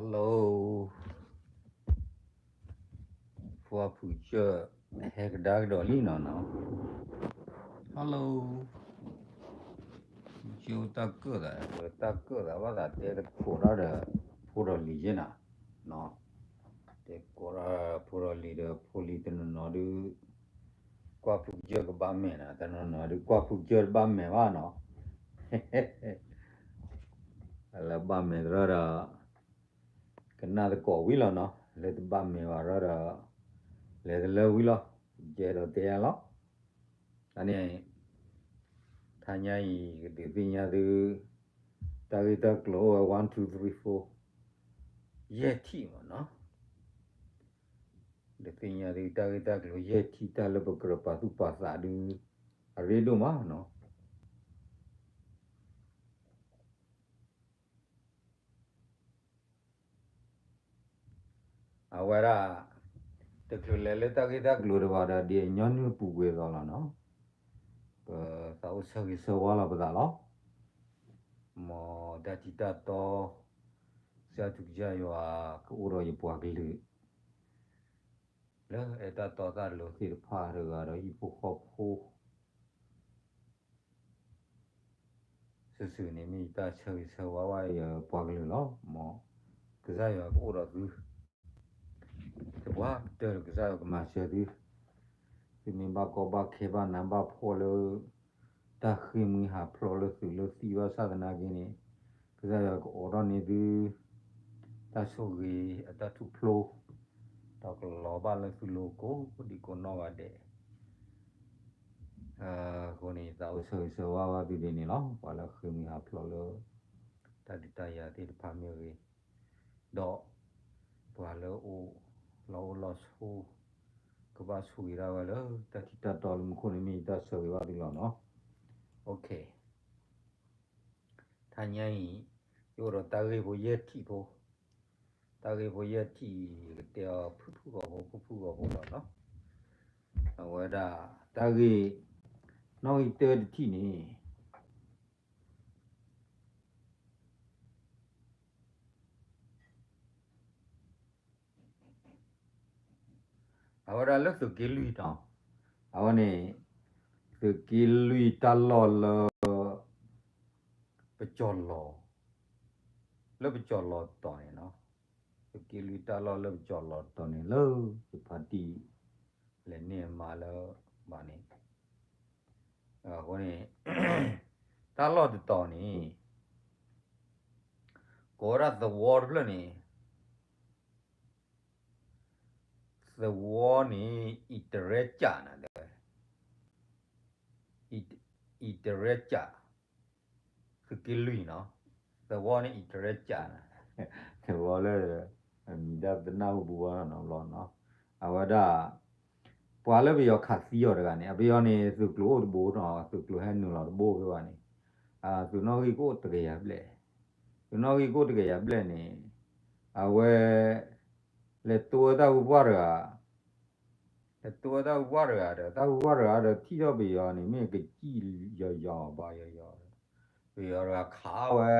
Hello, ဖုကစၢၢ် ဟဲကဒါကဒီးလံနီၤနီၤ. Hello, ကၠိတၢ်ကၢၣ်သး တၢ်ကၢၣ်သးဘၣ်သးတဲတကိးတၢ်ဒီး ဖိဒီးလံၤယဲၢ်နၤနီၤ. တဲကိးတၢ်ဖိဒီးလံၤဒီးဖိလံၤတနီၤနီၤဒုး ကွၢ်ဖုကစၢၢ်ကဘၣ်မဲာ်နၤ, တနီၤနီၤဒုး ကွၢ်ဖုကစၢၢ်တဘၣ်မဲာ်ဘၣ်နီၤ. လၢဘၣ်မဲာ်သရၢဒီး ကနၣ်သကိးဝံၤလီၤနီၤ, လၢတဘၣ်မဲာ်ဘၣ်ရၢဒီး လဲၤတလၢဝံၤလီၤ, ယအဲၣ်ဒိးတဲယၤလီၤ. အန့ၣ် ထါညါအံၤ ကဒုးသ့ၣ်ညါသု တၢ်ဂ့ၢ်တၢ်ကျိၤအိၣ်ဝဲ one two three four ယဲၢ်ထံၣ်မးနီၤ. ဒုးသ့ၣ်ညါသုတၢ်ဂ့ၢ်တၢ်ကျိၤယဲၢ်ထံၣ် တၢ်လၢပကြၢးပာ်သူၣ်ပာ်သးဒုး အရ့ဒိၣ်မးနီၤ. အဝဲဒၣ် တချုးလဲၤလၢတၢ်ဂ့ၢ်တၢ်ကျိၤတဘၣ်ဒီး ဒ်အညီနုၢ်ပူၤကွံာ်အသိးလီၤနီၤ, ပသးအိၣ်ဆၢဂ့ၤဆၢဝါလီၤပသးလီၤ. မ်တၢ်ထံၣ်တၢ်တီ ကစၢ်ထူကစၢ်ယွၤ ကအိၣ်ဒီးယပှၤကလုာ် လၢအဲၣ်တၢ်တီတၢ်လိၤသ့ၣ်တဖၣ်တဂၤဒီးဟံၣ်ဖိဃီဖိ စုာ်စုာ်န့ၣ် မ့ၢ်ယတၢ်ဆၢဂ့ၤဆၢဝါဘၣ်ယပှၤကလုာ်လီၤ. မ်ကစၢ်ယွၤကအိၣ်ဒီးသု သပှၢ်ကတၢၢ်ဒီး ကစၢ်ယွၤကမၤစၢၤသု, သုမ့ၢ်ဘၣ်ကီဘၣ်ခဲဘၣ်နးဘၣ်ဖှီၣ်လၢ တၢ်ဃ့ၢ်မှံဟးဖျိးလၢသုးလၢသံဘၣ်ဆၣ်သနာ်က့န့ၣ်, ကစၢ်ယွၤကအိးထီၣ်န့ၢ်သု တၢ်ဆိၣ်ဂ့ၤအတၢ်ထူၣ်ဖျိ, ဒီးကလီၤဘၣ်လၢသုလိၤကိးဒံကိးနီၢ်ဂၤဒဲး အဃိန့ၣ် သးအိၣ်ဆၢဂ့ၤဆၢဝါဘၣ်သုဒ်န့ၣ်လီၤ. ပှၤလၢဃ့ၢ်မှံဟးဖျိးလၢ တၢ်ဒုးတၢ်ယၤသ့ၣ်တဖၣ်မ့ၢ်ဂ့ၤ, ဒီးပှၤလၢအိၣ်လီၤအိၣ်လီၤဆိး ကဘၣ်ဆိၣ်ဂ့ၤဒၣ်ဝဲလၢ တၢ်ထံၣ်တၢ်တီလၢမူခိၣ်န့ၣ် မ့ၢ်ယတၢ်ဆၢဂ့ၤဘၣ်သုလီၤနီၤ. ထါညါအံၤ ယအိၣ်ဒီးတၢ်ဂ့ၢ်ဖိယဲၢ်ထံၣ်ဖိ, တၢ်ဂ့ၢ်ဖိယဲၢ်ထံၣ်အံၤ ကတဲအီၤဖုၣ်ဖုၣ်ဂီၤဖိ ဖုၣ်ဖုၣ်ဂီၤဖိလီၤနီၤ. အဝဲဒၣ် တၢ်ဂ့ၢ်နီၣ်ဂံၢ်တၢတထံၣ်န့ၣ် အဝဲဒၣ်လၢသုးက့လွံၢ်နီၤ, အဝဲန့ၣ် သုးက့လွံၢ်တၢ်လီၢ်လၢ ပကၠီၣ်လီၤ, လၢပကၠီၣ်လီၤတီၤန့ၣ်နီၤ, သုးက့လွံၢ်တၢ်လီၢ်လၢပကၠီၣ်လီၤတီၤန့ၣ် လၢယဖါတံၢ် လဲၤန့ၢ်အမါလၢဘၣ်န့ၣ်, အဃိန့ၣ် တၢ်လီၢ်တတီၤန့ၣ် ကိးဝဲဒၣ်သဝီတဖျၢၣ်န့ၣ် သဝီန့ၣ် အံးတရဲကၠးနၤတဲဝဲ, အံးတရဲကၠး, သုးက့လွံၢ်နီၤ, သဝီန့ၣ် အံးတရဲကၠးနၤ, သဝီလၢ အမံၤဒၣ်ပနၢ်ဟူပူၤဝဲနီၤဘျီနီၤ, အဝဲဒၣ် ပှၤလၢပယီၤခးသံအီၤတဂၤန့ၣ် အပယီၤန့ၣ် သုးကျိၤအိၣ်တဘိနီၤ, သုးကျိၤဟဲနုာ်လီၤတဘိဖဲဘၣ်န့ၣ်, သုးနီၣ်ဂံၢ်ကအိၣ်တကယၤဘျဲၣ်, သုးနီၣ်ဂံၢ်ကအိၣ်တကယၤဘျဲၣ်န့ၣ်, အဝဲ လဲၤတိဝဲတၢ်ဟူပှၢ်တဂၤ, လဲၤတိဝဲတၢ်ဟူပှၢ်တဂၤဒီး တၢ်ဟူပှၢ်တဂၤဒီး ထံၣ်ထီၣ်ပယီၤန့ၣ် မ့ၢ်ကစံၣ်ယီၤယီၤ ဘၣ်ယီၤယီၤ, ပယီၤတဂၤခးဝဲ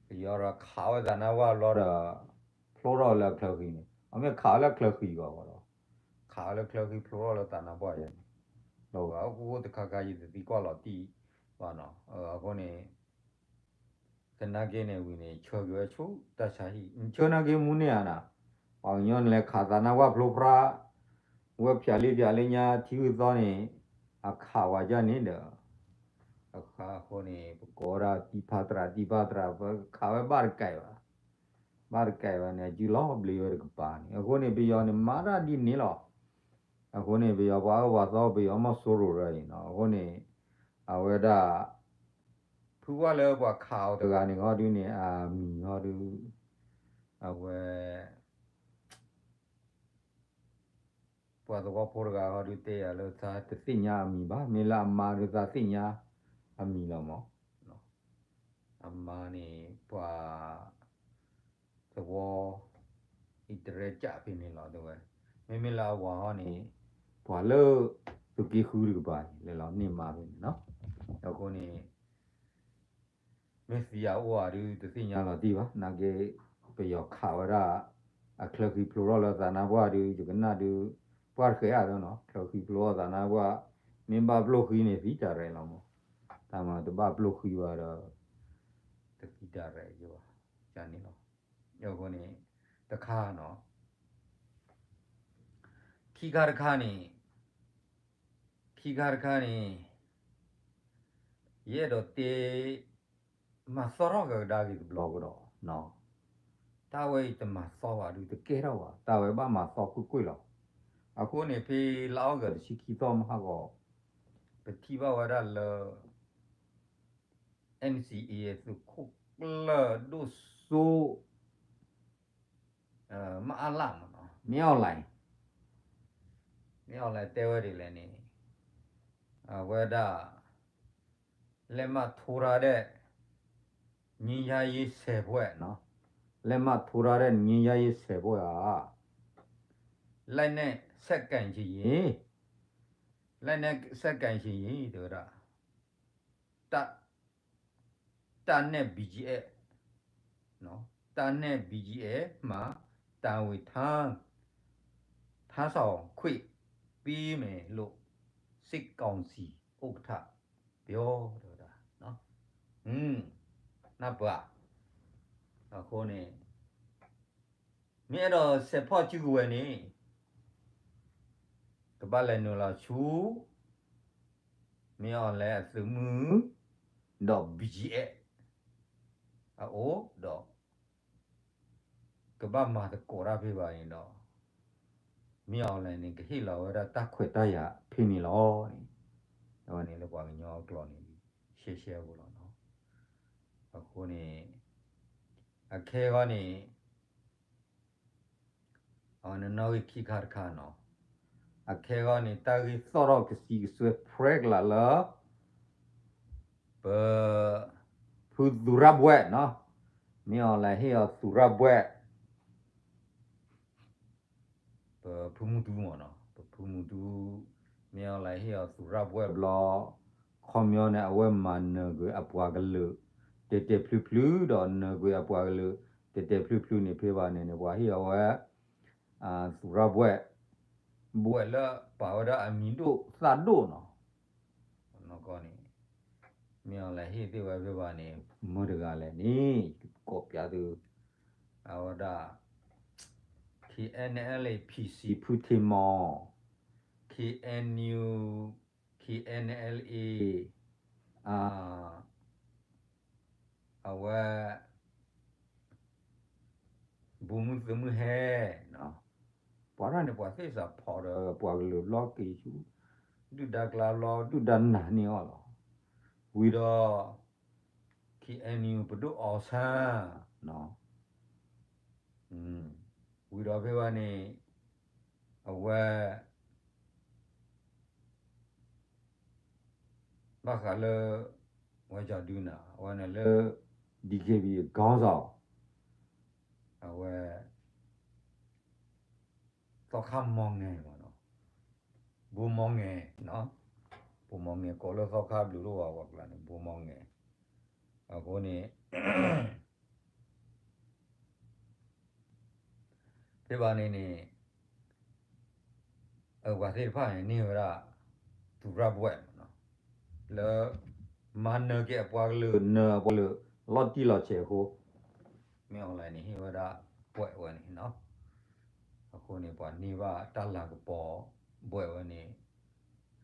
ပယီၤတဂၤခးဝဲသးနါဝၢ်ဘျီဒီး ဖျိထီၣ်လၢအချၢဃံန့ၣ် အမ့ၢ်ခးဝဲလၢချၢဃံဘၣ်ဃီဒီး ခးဝဲလၢချၢဃံဖျိထီၣ်လၢသးနါပှၢ်ယၤန့ၣ်, ဒီးဂၤအိၣ်တခါခါယတသံကွၢ်လီၤတံၢ်ဘၣ်နီၤ, အဃိန့ၣ် သနာ်က့န့ၣ်ဝံၤန့ၣ် ဆၢက့ၤဝဲဆူတၢ်ဆါဟံၣ် နဆၢနာ်က့မူန့ၢ်ဧါနၤ, ပှၤကညီန့ၣ်လဲၤခးသးနါပှၢ်ဖျိဖျါ, ဝဲဖၠးလံဖၠးလၢညါထံဂုၢ်သီန့ၣ်, အခးဝဲဒၣ်န့ၣ်ဒီး အခါအဃိန့ၣ် ပကိးဝဲဒၣ်တံဖးတြး တံဖးတြး ပခးဝဲဘၣ်တကဲဘၣ်, ဘၣ်တကဲဘၣ်န့ၣ် အစုလီၤဘျ့ဝဲတကပၤန့ၣ်, အဃိန့ၣ် ပယီၤန့ၣ် မၤတၢ်ဒ်န့ၣ်လီၤ. အဃိန့ၣ် ပယီၤပှၤအၢပှၤသီ ပယီၤမီၢ်စိရိၤရၢအံၤနီၤ, အဃိန့ၣ် အဝဲဒၣ် ဖုဝါလၢပှၤခးအီၤတဂၤန့ၣ် ခီဒုန့ၣ် အမံၤခီဒု အဝဲ ပှၤသဝီဖိတဂၤခီဒုတဲယၤလၢ သးတသ့ၣ်ညါအမံၤဘၣ်, မ့ၢ်လၢအမါဒုးသးသ့ၣ်ညါအမံၤလီၤမး. အမါန့ၣ် ပှၤသဝီ အံးတရဲကၠးဖဲန့ၣ်လီၤတဲဝဲ, မ့မ့ၢ်လၢအဝၤဟီန့ၣ် ပှၤလၢသုးက့ဃုတကပၤ လဲၤလီၤန့ၢ်မါဖဲန့ၣ်နီၤ. အဃိန့ၣ် မ့ၢ်သံဧါအိၣ်ဧါဒုး တသ့ၣ်ညါလီၤတံၢ်ဘၣ်. နာ်က့ ပယီၤခးဝဲဒၣ် အချၢဃံဖျိထီၣ်လၢသးနါပှၢ်ဒုး ယကနၣ်ဒုး ပှၢ်တဃဲးဧါဒီးနီၤ ချၢဃံဖျိထီၣ်သးနါပှၢ် မ့ၢ်ဘၣ်ပျိၢ်ဃံန့ၣ် သံတၢ်ရဲၣ်လီၤမး. တၢ်မၤတဘၣ်ပျိၢ်ဃံဘၣ်ဒီး တသံတၢ်ရဲၣ်ယဘၣ် ကန့ၣ်လီၤ. အဃိန့ၣ် တခါနီၤ ခံခါတခါန့ၣ် ခံခါတခါန့ၣ် ယအဲၣ်ဒိးတဲ မၤသီထီၣ်ကဒါက့ၤတဘျီကဒီး, တၢ်ဝဲအံၤတမၤသီဘၣ်ဒုးတကဲထီၣ်ဘၣ်, တၢ်ဝဲဘၣ်မၤသီကွ့ၢ်ကွ့ၢ်လီၤ. အဃိန့ၣ် ဖဲလါအီကူးတဆံခံသီမဟါဂီၤ ပထံၣ်ဘၣ်ဝဲဒၣ်လၢ NCA သုးခိၣ်ကျၢၢ်ဒိၣ်စိ မအလၣ်မးနီၤ မင်းအောင်လှိုင် မင်းအောင်လှိုင် တဲဝဲဒ်လဲၣ်န့ၣ် အဝဲဒၣ် လက်မှတ်ထိုးထားတဲ့ ငြိမ်းချမ်းရေးဆယ်ဖွဲ့နော်, လက်မှတ်ထိုးထားတဲ့ ငြိမ်းချမ်းရေးဆယ်ဖွဲ့ဟာ လက်နဲ့ဆက်ကင်ချင်ရင် လက်နဲ့ဆက်ကင်ချင်ရင် တဲဝဲဒၣ် တပ် တပ်နဲ့ BGF နော်, တပ်နဲ့ BGF မှာ တာဝန်ထမ်း ထမ်းဆောင်ခွင့်ပေးမယ်လို့ စစ်ကောင်စီဥက္ကဋ္ဌ ပြော တဲဝဲဒၣ်, နၢ်ပၢၢ်ဧါ. အဃိန့ၣ် မ့ၢ်အဲၣ်ဒိးဆဲးဖီၣ်စုကဝဲၤန့ၣ် ကဘၣ်လဲၤနုာ်လီၤဆူ မင်းအောင်လှိုင် အသုးမုၢ် ဒီး BGF အအိၣ်ဒီး ကဘၣ်မၤသကိးတၢ်ဖဲဘၣ်န့ၣ်ဒီး မင်းအောင်လှိုင် န့ၣ် ကဟ့ၣ်လီၤဝဲဒၣ်တၢ်ခွဲးတၢ်ယာ်ဖဲန့ၣ်လီၤန့ၣ်, အဝဲန့ၣ်လၢပှၤကညီအကျိာ်န့ၣ် ရှဲရှဲဖိလီၤနီၤ. အဃိန့ၣ် အခဲအံၤန့ၣ် အဝဲန့ၣ်နီၣ်ဂံၢ်ခံခါတခါနီၤ, အခဲအံၤန့ၣ် တၢ်ဂ့ၢ်သီၣ်ထီၣ်ကသံကစွဲ ဖြဲကလးလၢ ပ ဖုသူရဘွဲ့နီၤ, မင်းအောင်လှိုင် ဟ့ၣ်အီၤသူရဘွဲ့ ပဖုမူတူမ့ၢ်နီၤ, ပဖုမူတူ မင်းအောင်လှိုင် ဟ့ၣ်အီၤသူရဘွဲ့ဘျီ, ခီပညီန့ၣ် အဝဲမၤနၢၤကွံာ်အပှၤကလုာ် တဲာ်တဲာ်ဖျုဖျုဒီး နၢၤကွံာ်အပှၤကလုာ် တဲာ်တဲာ်ဖျုဖျုန့ၣ် ဖဲဘၣ်န့ၣ်န့ၣ် ပှၤဟ့ၣ်အီၤဝဲ သူရဘွဲ့, ဘွဲ့လၢပာ်ဝဲဒၣ်အမံၤဒိၣ်သၣ်ဒိၣ်နီၤ, နီၢ်ကီၢ်န့ၣ် မင်းအောင်လှိုင် ဟ့ၣ်သ့ၣ်ဝဲဖဲဘၣ်န့ၣ် မတၤတဂၤလဲၣ်န့ၣ် ယကကိးပျးသု အဝဲဒၣ် KNLA PC ဖုထ့မီ, KNU, KNLA အဝဲ ဘူးမုၢ်သုးမုၢ်ဟဲ, ပှၤတၢ်န့ၣ် ပှၤသ့ၣ်စးဖီၣ်ဒီး ပှၤကလုာ်ဘျီက့ၤဆူ ဒုၣ်ဒါကျါဘျီ ဒုၣ်ဒါနာ်န့ၢ်အီၤလီၤ. ဝံၤဒီး KNU ပဒိၣ်အီၤဆၣ် ဝံၤဒီးဖဲဘၣ်န့ၣ် အဝဲ ဘၣ်ဃးလၢ ဝဲကၠီဒုနၤ အဝဲန့ၣ်လၢ DKBA အ ခေါင်းဆောင် အဝဲ သီခါမီၢ်ငဲၤမ့ၢ်နီၤ, ဘိမီၢ်ငဲၤ, ဘိမီၢ်ငဲၤ ကိးလၢသီခါဘျုးလိၣ်ဝဲပှၤကျါန့ၣ် ဘိမီၢ်ငဲၤ, အဃိန့ၣ် ဖဲဘၣ်န့ၣ်န့ၣ် အပှၤသ့ၣ်တဖၣ်န့ၣ် န့ၢ်ဝဲဒၣ် သူရဘွဲ့မ့ၢ်နီၤ, လၢ မၤနၢၤက့ၤအပှၤကလုာ် နၢၤအပှၤကလုာ် လီၤတံၢ်လီၤဆဲးအဃိ မင်းအောင်လှိုင် န့ၣ် ဟ့ၣ်ဝဲဒၣ်ဘွဲ့ဝဲန့ၣ်နီၤ, အဃိန့ၣ် ပှၤန့ၢ်ဘၣ်တၢ်လၤကပီၤဘွဲ့ဝဲန့ၣ်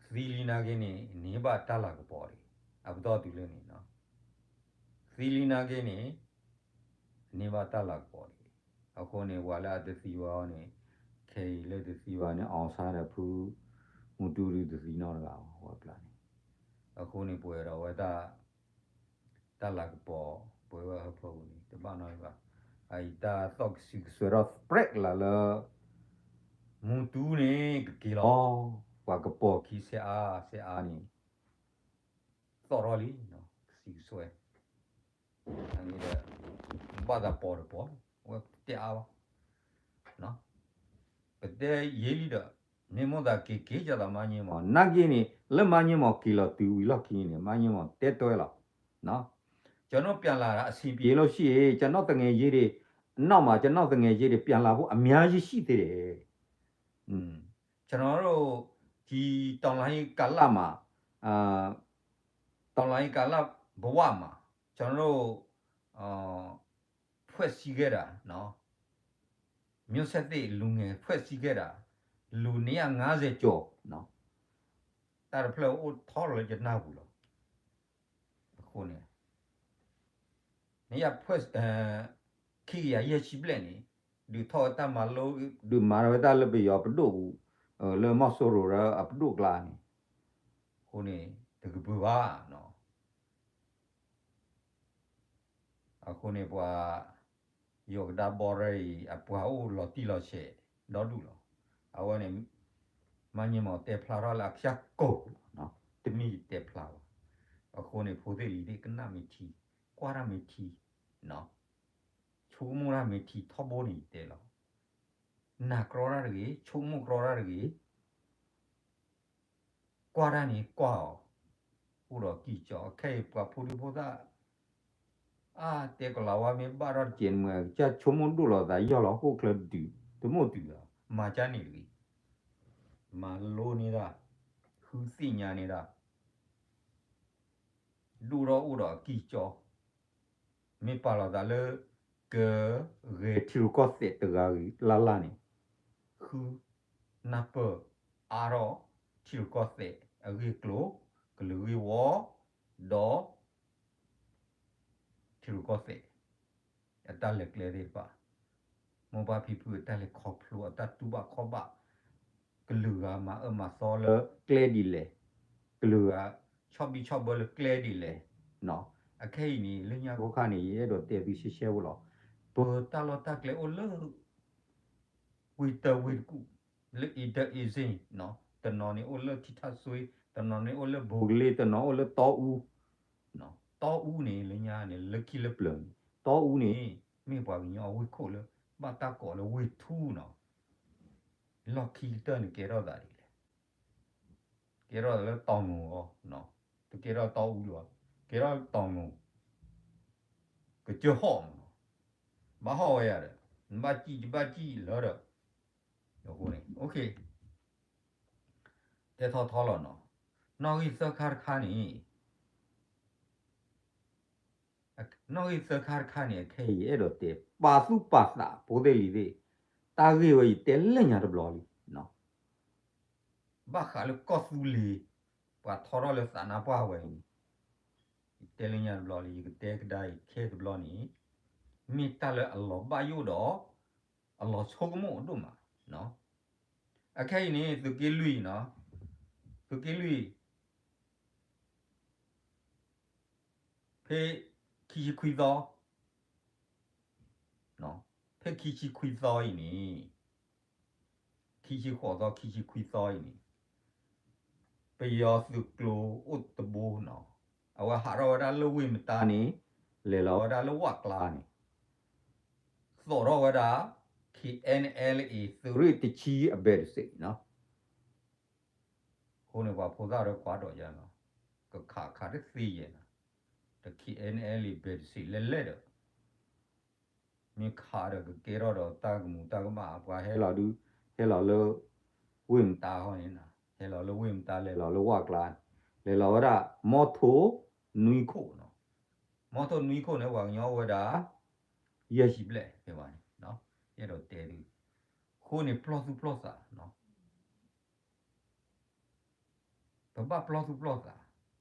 သံလံနာ်က့န့ၣ် န့ၢ်ဘၣ်တၢ်လၤကပီၤဒံး, အပတီၢ်တုၤလၢန့ၣ်နီၤ သံလံနာ်က့န့ၣ် န့ၢ်ဘၣ်တၢ်လၤကပီၤဒံး, အဃိန့ၣ် ပှၤလၢအတသံဘၣ်အီၤန့ၣ် ခဲအံၤလၢတသံဘၣ်န့ၣ် အောင်ဆန်းဒီးဖုမူတူဒုတသံနီတဂၤဘၣ် ပှၤကျါန့ၣ်, အဃိန့ၣ် ပှဲၤဒီးဝဲဒၣ် တၢ်လၤကပီၤ ပှဲၤဝဲဟၢဖၢပူၤန့ၣ် တဘၣ်နီတမံၤဘၣ်, အအံၤတၢ်သီၣ်ကဆံကစွဲထီၣ် ဖြဲကလးလၢ မူတူန့ၣ် ကက့ၤလီၤ, ပှၤကပီၤခံဆံအါ ဆံအါန့ၣ် သီၣ်ထီၣ်လံ, ကဆံကစွဲ, ဘၣ်သးပီၤတပီၤ, အဝဲတဲအါဘၣ်, ပတဲယ့လံဒီး မ့ၢ်မိၣ်သးက့ၤက့ၤကသးမါည့မီၢ်, နာ်က့န့ၣ် လၢမါည့မီၢ်က့ၤလီၤတုၤဝံၤလီၢ်ခံန့ၣ် မါည့မီၢ်တဲတွဲလီၤ, ကျွန်တော်ပြန်လာတာ အဆင်ပြေလို့ရှိရင် ကျွန်တော့်သူငယ်ချင်းတွေ နောက်မှာ ကျွန်တော့်သူငယ်ချင်းတွေ ပြန်လာဖို့ အများကြီးရှိသေးတယ်။ ကျွန်တော်တို့ ဒီ တော်လှန်ရေးကာလမှာ အာ တော်လှန်ရေးကာလဘဝမှာ ကျွန်တော်တို့ အာ ဖွဲ့စည်းခဲ့တာနော် မျိုးဆက်သစ်လူငယ်ဖွဲ့စည်းခဲ့တာ လူနှစ်ရာငါးဆယ်ကျော်နော် တၢ်တဖျၢၣ်အိၣ်ထီၣ်လၢယနၢ်ပူၤလီၤ. အဃိန့ၣ် နယဖွဲ့ ခံကယၤယဲၢ်ဆံဘျဲၣ်န့ၣ် ဒုးထီၣ်ဝဲတၢ်မၤလိ ဒုးမၤဝဲတၢ်လၢပယီၤပဒိၣ်ပူၤ လၢမီၤစိရိၤဒီးအပဒိၣ်ကျါန့ၣ် အဃိန့ၣ် တကပၢၤဘၣ်နီၤ အဃိန့ၣ်ပှၤ ယိၤကဒါဘီရဲအံၤ အပှၤအိၣ်လီၤတံၢ်လီၤဆဲးဒီဒူၣ်လီၤ. အဝဲန့ၣ် မၤညံမီၤတဲဖျါထီၣ်လၢအဖၠၣ်ကိာ်လီၤ, တမ့ၢ်ယတဲဖျါဘၣ်. အဃိန့ၣ် ဖိသ့ၣ်လံၤသ့ၣ်ကနၣ်မ့ၢ်ထံ, ကွၢ်တၢ်မ့ၢ်ထံ, ဆိကမိၣ်တၢ်မ့ၢ်ထံထီဘိန့ၣ်ယတဲလီၤ. နာ်ကြီတၢ်တဂ့ၤ, ဆိကမိၣ်ကြီတၢ်တဂ့ၤ ကွၢ်တၢ်န့ၣ်ကွၢ်အီၤ, အိၣ်ဒီးကံၢ်ကၠီ, အခဲအံၤပှၤဖိဒံဖိသၣ် အါ တဲကလၤဝါမ့ၢ်ဘၣ်ထီၣ်တကဲးမး ကစၢ်ဆိကမိၣ်ဒိၣ်လီၤသးယီၢ်လီၤဟီၣ်ခိၣ်ချၢဒုး, တမိၣ်တုၤလီၤ, မၤကၢန့ၣ်တဂ့ၤ, မၤလိန့ၢ်တၢ်, ဃုသ့ၣ်ညါန့ၢ်တၢ် ဒိၣ်ထီၣ်အိၣ်ဒီးအကံၢ်ကၠီ, မ့ၢ်ပာ်လီၤသးလၢ ကဂဲၤထံရူၢ်ကီၢ်သဲးတဂၤဂ့ၤလၢ်လၢ်န့ၣ်, ဃုနၢ်ပၢၢ်အါထီၣ် ထံရူၢ်ကီၢ်သဲးအဂ့ၢ်ကျိၤ, ကလုာ်ဂ့ၢ်ဝီ, ဒီး ထံရူၢ်ကီၢ်သဲး အတၢ်လဲၤကျဲသ့ၣ်တဖၣ်, မိၢ်ပၢ်ဖံဖုအတၢ်လဲၤခီဖျိ အတၢ်တူၢ်ဘၣ်ခီၣ်ဘၣ်, ကလုာ်ဂၤမၤအၢမၤသီလၢကျဲဒ်လဲၣ်, ကလုာ်ဂၤဆီၣ်ဘံၣ်ဆီၣ်ဘၢလၢကျဲဒ်လဲၣ်, အခဲအံၤန့ၣ် လၢညါခီခါန့ၣ် ယအဲၣ်ဒိးတဲသုရှဲရှဲဖိလီၤ. ပတၢ်လီၢ်တၢ်ကျဲအိၣ်လၢ ဝ့ၢ်တၢဝ့ၢ်တကူၣ်, လၢ Eastern Asia နီၤ, တနီၤန့ၣ်အိၣ်လၢထံထၣ်စွ့, တနီၤန့ၣ်အိၣ်လၢဘိကလ့, တနီၤအိၣ်လၢတီအူ, တီအူန့ၣ် လၢညါန့ၣ် လၢခံလၢပျၢၤန့ၣ် တီအူန့ၣ် မ့ၢ်ပှၤကညီအဝ့ၢ်ခိၣ်လၢ ဘၣ်တၢ်ကိးလၢဝ့ၢ်ထူနီၤ, လီၢ်ခံကတၢၢ်န့ၣ်ကဲထီၣ်သးဒ်လဲၣ် ကဲထီၣ်လၢတီၤမူၤအီၤ, တကဲထီၣ်တီအူလီၤ, ကဲထီၣ်တီၤမူၤ, ကစၢၢ်ဟီၣ်မးနီၤ, ဘၣ်ဟီၣ်ဝဲယၤဒီး, နဘၣ်စံၣ်တဘၣ်စံၣ်လၢဒီး, အဃိန့ၣ် တဲထီထီလီၤနီၤ, နီၣ်ဂံၢ်သၢခါတခါန့ၣ် နီၣ်ဂံၢ်သၢခါတခါန့ၣ် အခဲအံၤယအဲၣ်ဒိးတဲ ပာ်သူၣ်ပာ်သးဖိသ့ၣ်လံၤသ့ၣ်, တၢ်ဂ့ၢ်ဝဲယတဲလၢညါတဘျီလံ, ဘၣ်ဃးလၢကီၢ်သူလ့ၤ ပှၤထီထီၣ်လၢသးနါပှၢ်ဝဲအံၤန့ၣ်, ယတဲလၢညါတဘျီလံ ယကတဲကဒါအံၤခဲတဘျီန့ၣ်, မ့ၢ်တၢ်လၢအလီၤဘၣ်ယိၣ်ဒီး အလီၤဆိကမိၣ်အဒိၣ်မး, အခဲအံၤန့ၣ် သုးက့လွံၢ်နီၤ, သုးက့လွံၢ် ဖဲခံဆံခွံသီ, ဖဲခံဆံခွံသီအံၤန့ၣ်, ခံဆံဃိးသီ ခံဆံခွံသီအံၤန့ၣ်, ပယီၤသုးကျိၤအိၣ်တဘိနီၤ, အဝဲဟးထီၣ်ဝဲဒၣ်လၢဝ့ၢ်မတါန့ၣ်, လဲၤလီၤဝဲဒၣ်လၢဝၣ်ကျါန့ၣ်, သိးထီၣ်ဝဲဒၣ် KNLA သုးရ့ၣ်တဆံအဘဲးတစ့းနီၤ အဃိန့ၣ် ပှၤဖိသၣ်ဒီးကွၢ်ဒီးယၤနီၤ, ကခးခးတသ့ယဲနီၤ, တ KNLA ဘဲးတစ့းလဲၣ်လဲၣ်ဒီး, မ့ၢ်ခးဒီးကကဲထီၣ်ဒီးတၢ်ကမူၤတၢ်ကမၣ် ပှၤဟဲလီၤဒုး, ဟဲလီၤလၢ ဝ့ၢ်မတါဟီန့ၣ်, ဟဲလီၤလၢဝ့ၢ်မတါ လဲၤလီၤလၢဝၣ်ကျါ, လဲၤလီၤဝဲဒၣ် မီထိၣ်နွံခိၣ်နီၤ, မီထိၣ်နွံခိၣ်န့ၣ် ပှၤကညီအိၣ်ဝဲဒၣ် ယဲၢ်ဆံဘျဲၣ်ဖဲဘၣ်န့ၣ်, ယအဲၣ်ဒိးတဲဒုး, အဃိန့ၣ်ပျီၢ်သူၣ်ပျီၢ်သးနီၤ ပဘၣ်ပျီၢ်သူၣ်ပျီၢ်သး,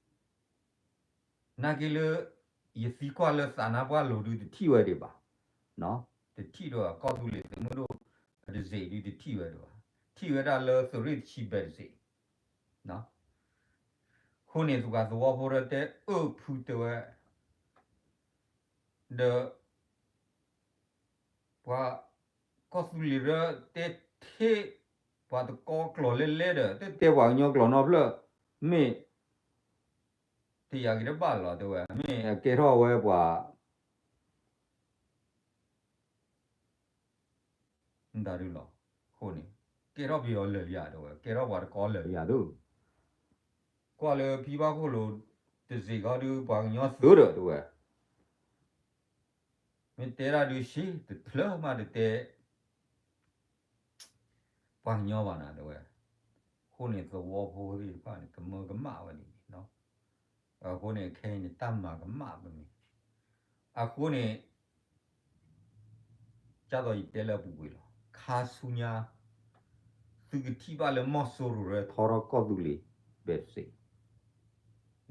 နာ်က့လၢ ယသံကွၢ်လၢသးနါပှၢ်လိၤဒုးတထံၣ်ဝဲဒံးဘၣ်, တထံၣ်ဒီးကီၢ်သူလ့ၤသုးမုၢ်ဒိၣ် တစ့းဒုးတထံၣ်ဝဲဒံးဘၣ်, ထံၣ်ဝဲဒၣ်လၢသုးရ့ၣ်တဆံဘဲးတစ့း, အဃိန့ၣ် သုးကၤသဝီဖိဒီးတဲအၢဖုတဲဝဲ ဒီး ပှၤကီၢ်သူလ့ၤရၢတဲထ့ၣ် ပှၤတကီကျိာ်လဲၣ်လဲၣ်ဒီး တဲတဲပှၤကညီကျိာ်နီတဖျၢၣ် မ့ၢ်တယာ်က့ၤတဘၣ်လီၤတဲဝဲ မ့ၢ်အကဲထီၣ်ဝဲပှၤ မတၤဒုလီၤ. အဃိန့ၣ် ကဲထီၣ်ပယီၤလၢာ်လံဧါတဲဝဲ ကဲထီၣ်ပှၤတကီလၢာ်လံဧါဒု ကွၢ်လၢဖံဘၣ်ခိၣ်လိၤတစ့ၢ်ကီးဒု ပှၤကညီသုးဒီးတဲဝဲ မ့ၢ်တဲဒၣ်ဒုးဆံး တဖျၢၣ်မးတတဲ ပှၤကညီဘၣ်နၤတဲဝဲ. အဃိန့ၣ် သဝီဖိသ့ၣ်တဖၣ်န့ၣ် ကမၢကမၣ်ဝဲဒ်န့ၣ်လီၤ. အဃိန့ၣ် ခဲအံၤန့ၣ် တၢ်မၤကမၣ်ပမံၤ. အဃိန့ၣ် ကၢ်သိးယတဲလၢအပူၤကွံာ်လီၤ. ခါဆူညါ သုကထံၣ်ဘၣ်လၢမီၢ်စိရိၤရဲထီထီၣ်ကီၢ်သူလ့ၤ ဘဲးတစ့း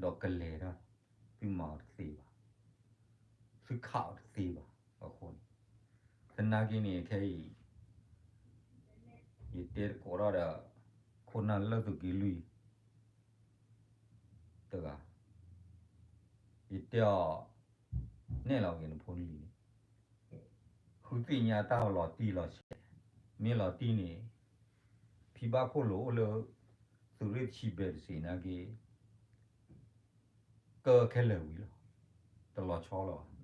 ဒီးကလဲၤတၢ် သုမၤအီၤတသ့ဘၣ်, သုခးအီၤတသ့ဘၣ်. အဃိန့ၣ် သနာ်က့န့ၣ် ခဲအံၤ ယတဲတကိးထီၣ်ဒီး ခိၣ်နၢ်လၢသုးက့လွံၢ် တဂၤ, ယတဲအီၤ နဲၣ်လီၤက့ၤနဖိနလံၤန့ၣ် ဃုသ့ၣ်ညါတၢ်လီၤတံၢ်လီၤဆဲး, မ့ၢ်လီၤတံၢ်န့ၣ် ဖံဘၣ်ခိၣ်လိာ်အိၣ်လၢ သုးရ့ၣ်တဆံဘဲးတစ့းနာ်က့ ကၢခဲလၢာ်ဝံၤလီၤ. တလီၤဆီလီၤဘၣ်.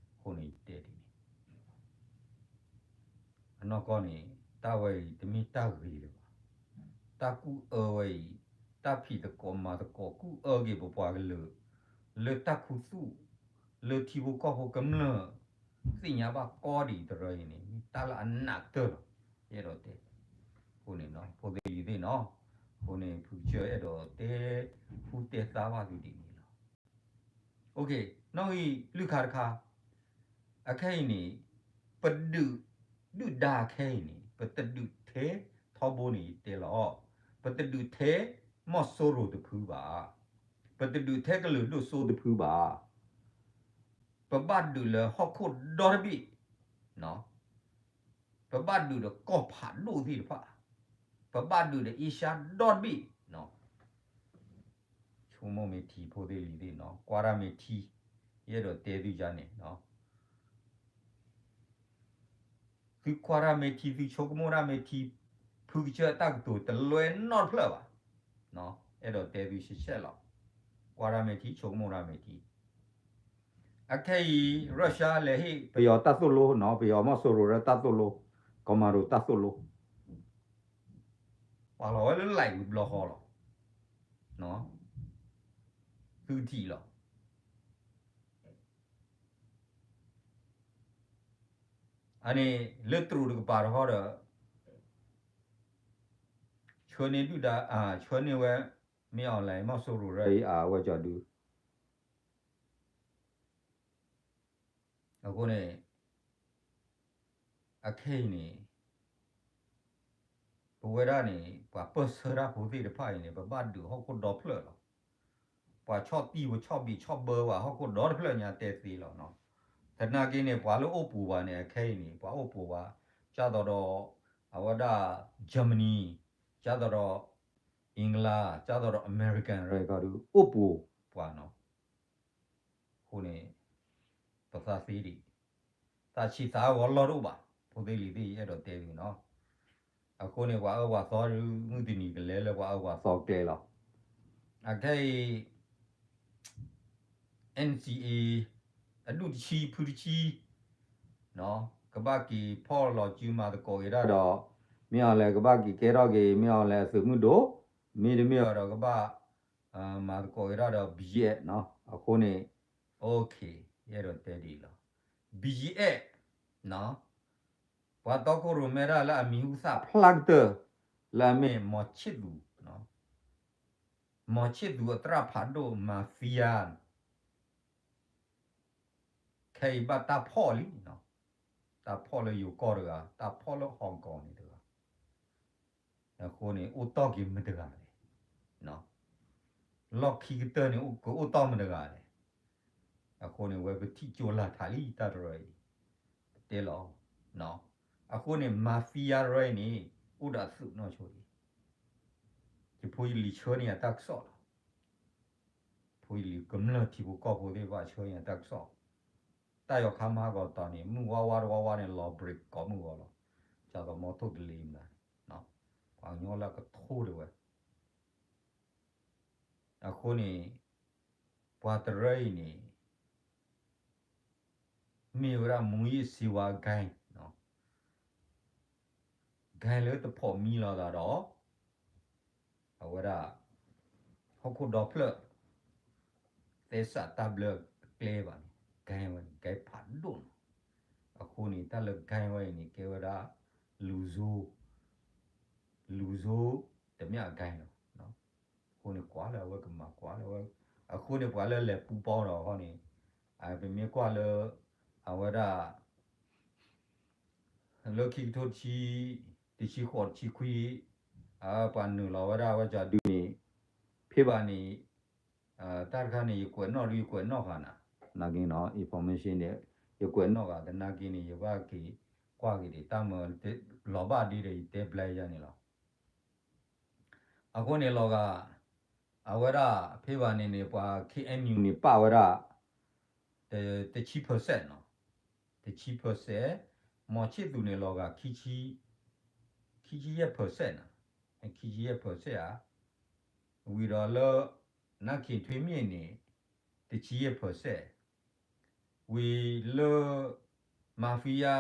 အဃိန့ၣ်ယတဲဒ်န့ၣ် အနီၢ်ကီၢ်န့ၣ် တၢ်ဝဲအံၤ တမ့ၢ်တၢ်ဂ့ၤလၢၤဘၣ်. တၢ်ကူၣ်အၢဝဲအံၤ တၢ်ဖံးသကိးမၤသကိး ကူၣ်အၢက့ၤပပှၤကလုာ် လၢတၢ်ခူသူၣ် လၢထံဖိကီၢ်ဖိကမျၢၢ် သ့ၣ်ညါဘၣ်ကီဒံးတရၢအံၤန့ၣ် မ့ၢ်တၢ်လၢအနးကတၢၢ်လီၤ. ယအဲၣ်ဒိးတဲ အဃိန့ၣ် ဖိသ့ၣ်လံၤသ့ၣ်နီၤ, အဃိန့ၣ် ဖုကစၢၢ်အဲၣ်ဒိးတဲ ဃူတဲသါဘၣ်သုဒ်န့ၣ်လီၤ. နီၣ်ဂံၢ်လွံၢ်ခါတခါ, အခဲအံၤန့ၣ် ပဒုး ဒုၣ်ဒါခဲအံၤန့ၣ် ပတဒုးထဲထီဘိန့ၣ် ယတဲလီၤ. ပတဒုးထဲမီၢ်စိရိၤတဖုဘၣ်. ပတဒုးထဲကလုာ်ဒိၣ်စိတဖုဘၣ်. ပဘၣ်ဒုးလၢဟီၣ်ခိၣ်ဒီတဘ့ၣ်, ပဘၣ်ဒုးဒီးကီၢ်ဖးဒိၣ်သ့ၣ်တဖၣ်, ပဘၣ်ဒုးဒီးအ့ရှါဒီတဘ့ၣ်. ဆိကမိၣ်မ့ၢ်ထံဖိသ့ၣ်လံၤသ့ၣ်နီၤ, ကွၢ်တၢ်မ့ၢ်ထံ, ယအဲၣ်ဒိးတဲသုယါန့ၣ် သုကွၢ်တၢ်မ့ၢ်ထံ သုဆိကမိၣ်တၢ်မ့ၢ်ထံ, ဖုကစၢၢ်တၢ်ကတိၤတလွဲနီတဖျၢၣ်ဘၣ်. အဲၣ်ဒိးတဲသုဆဲးဆဲးလီၤ. ကွၢ်တၢ်မ့ၢ်ထံ ဆိကမိၣ်တၢ်မ့ၢ်ထံ. အခဲအံၤ Russia လဲၤဟ့ၣ်ပယီၤတၢ်သိၣ်လိနီၤ, ပယီၤမီၢ်စိရိၤရဲတၢ်သိၣ်လိ, ကီၤမၤရိၤတၢ်သိၣ်လိ, ပာ်လီၤဝဲလၢ live ဝံၤဘျီဃီလီၤ. သုကထံၣ်လီၤ. အန့ၣ် လၢတရူးတကပၤတခီဒီး ဆှၢန့ၢ်ဒုၣ်ဒါ, ဆှၢန့ၢ်ဝဲ မ့ၢ် online မီၢ်စိရိၤရဲအံၤ အဝဲကီၤဒု အဃိန့ၣ် အခဲအံၤန့ၣ် ပဝဲဒၣ်န့ၣ် ပှၤပၢၢ်ဆၢတၢ်ဖိသ့ၣ်တဖၣ်အံၤန့ၣ် ပဘၣ်ဒုးဟီၣ်ခိၣ်ဒီဖျၢၣ်လီၤ. ပှၤဆီၣ်တံၢ်ပဆီၣ်ဘံးဆီၣ်ဘၢပှၤဟီၣ်ခိၣ်ဒီတဖျၢၣ်ညါတဲသ့လီၤနီၤ. သနာ်က့န့ၣ် ပှၤလၢအိၣ်ပူၤဘၣ်န့ၣ် အခဲအံၤန့ၣ် ပှၤအိၣ်ပူၤဘၣ်, ကၢ်သိးဒီး အဝဲဒၣ် Germany, ကၢ်သိးဒီး England, ကၢ်သိးဒီး American ရဲၣ်ကီၤဒု အိၣ်ပူၤပှၤနီၤ. အဃိန့ၣ် ပသးသ့ဒံး, သးဆံးသးအဂီၢ်လီၢ်တအိၣ်ဘၣ်. ဖိသ့ၣ်လံၤသ့ၣ် ယအဲၣ်ဒိးတဲသုနီၤ. အဃိန့ၣ် ပှၤအၢပှၤသီဒု မုၢ်တနံၤကလဲၤလၢပှၤအၢပှၤသီကျဲလီၤ. အခဲအံၤ NCA အဒူၣ်တဆံဖုတဆံ ကဘၣ်က့ၤဖီၣ်လီၤစုမၤသကိးက့ၤတၢ်ဒီး မ့ၢ်အီၤလဲၣ် ကဘၣ်က့ၤကဲထီၣ်က့ၤ မ့ၢ်အီၤလဲၣ်အသုးမုၢ်ဒိၣ်, မ့တမ့ၢ်အီၤဒီးကဘၣ် မၤသကိးက့ၤတၢ်ဒီး BGF နီၤ. အဃိန့ၣ် OK, ယအဲၣ်ဒိးတဲဒ်အံၤလီၤ. BGF နီၤ, ပှၤတီခိၣ်ရိၣ်မဲတၢ်လၢအမံၤဟူသၣ်ဖျါကတၢၢ် လၢအမ့ၢ် မောင်ချစ်သူ, မောင်ချစ်သူ အသရၣ်ဖးဒိၣ် mafia ခဲအံၤဘၣ်တၢ်ဖီၣ်လံနီၤ, တၢ်ဖီၣ်လၢယိၤကီၢ်တဂၤ, တၢ်ဖီၣ်လၢ Hong Kong န့ၣ်တဂၤ, အဃိန့ၣ် အိၣ်တီၢ်က့ၤမတဂၤလဲၣ်, လီၢ်ခံကတၢၢ်န့ၣ် ကအိၣ်တီၢ်မတဂၤလဲၣ်. အဃိန့ၣ် ဝဲပထံၣ်ကၠိလၢ်ထးလံတၢ်တရၢအံၤ, ပတဲလီၤ. အဃိန့ၣ် mafia တရၢအံၤန့ၣ် အိၣ်ဒီးအသုးနီၢ်ဆိအံၤ, ယဖိယလံၤဆှၢန့ၢ်ယၤတၢ်ကစီၣ်လီၤ. ဖိယလံၤကမျၢၢ်ထံဖိကီၢ်ဖိသ့ၣ်တဖၣ်ဆှၢန့ၢ်ယၤတၢ်ကစီၣ်, တၢ်ယီၤခါမၤကီၤတီၤန့ၣ် မုၢ်ဝါဝါတဝါဝါန့ၣ် လီၤ break ကိးမုၢ်ဂီၤလီၤ. ကၢ်သိးမီထိၣ်တလ့မနၤ, ပှၤကညီလၢအကထိဒၣ်ဝဲ အဃိန့ၣ် ပှၤတရၢအံၤန့ၣ် မ့ၢ်ဝဲဒၣ် မူးယစ်ဆေးဝါး gang, gang လၢတဖိးမံလီၤသးဒီး အဝဲဒၣ် ဟီၣ်ခိၣ်ဒီဖျၢၣ် သဲစးတၢ်ဘျၢအကျဲဘၣ်န့ၣ် gang ဝဲန့ၣ် gang ဖးဒိၣ်နီၤ. အဃိန့ၣ် တၢ်လၢ gang ဝဲအံၤန့ၣ် ကဲဝဲဒၣ် လူဆိုး လူဆိုး တစ်မျိုး gang လီၤ. အဃိန့ၣ် ကွၢ်လၢအဝဲကမၤကွၢ်လၢဝဲ အဃိန့ၣ် ပှၤလၢလဲၤပူၤပီၣ်ဒီးအဃိန့ၣ် ပမ့ၢ်ကွၢ်လၢ အဝဲဒၣ် လၢခံကထိတဆံ တဆံဃိး တဆံခွံ ပှၤနုာ်လီၤဝဲဒၣ်ဝဲကၠီဒုန့ၣ် ဖဲဘၣ်န့ၣ် တၢ်တခါန့ၣ် ယကွဲးနီၣ်ဒု ယကွဲးနီၣ်ဃာ်နၤ နာ်က့နီၤ information န့ၣ် ယကွဲးနီၣ်ဃာ် သနာ်က့န့ၣ် ယဘၣ်က့ၤကွၢ်က့ၤဒံး တၢ်မၤလီၤဘၣ်ဒ်ဒီး ယတဲဘျါယၤန့ၣ်လီၤ. အဃိန့ၣ်လီၤဂာ် အဝဲဒၣ် ဖဲဘၣ်န့ၣ်န့ၣ် ပှၤ K N U န့ၣ် ပာ်ဝဲဒၣ် တဆံ percent နီၤ တဆံ percent မီၤဆ့ၣ်သူးန့ၣ် လီၤဂာ် ခံဆံယဲၢ် percent နီၤ ခံဆံယဲၢ် percent ဧါ ဝံၤဒီးလၢ နါခ့ထွ့မ့ၢ်န့ၣ် တဆံယဲၢ် percent ဝံၤလၢ mafia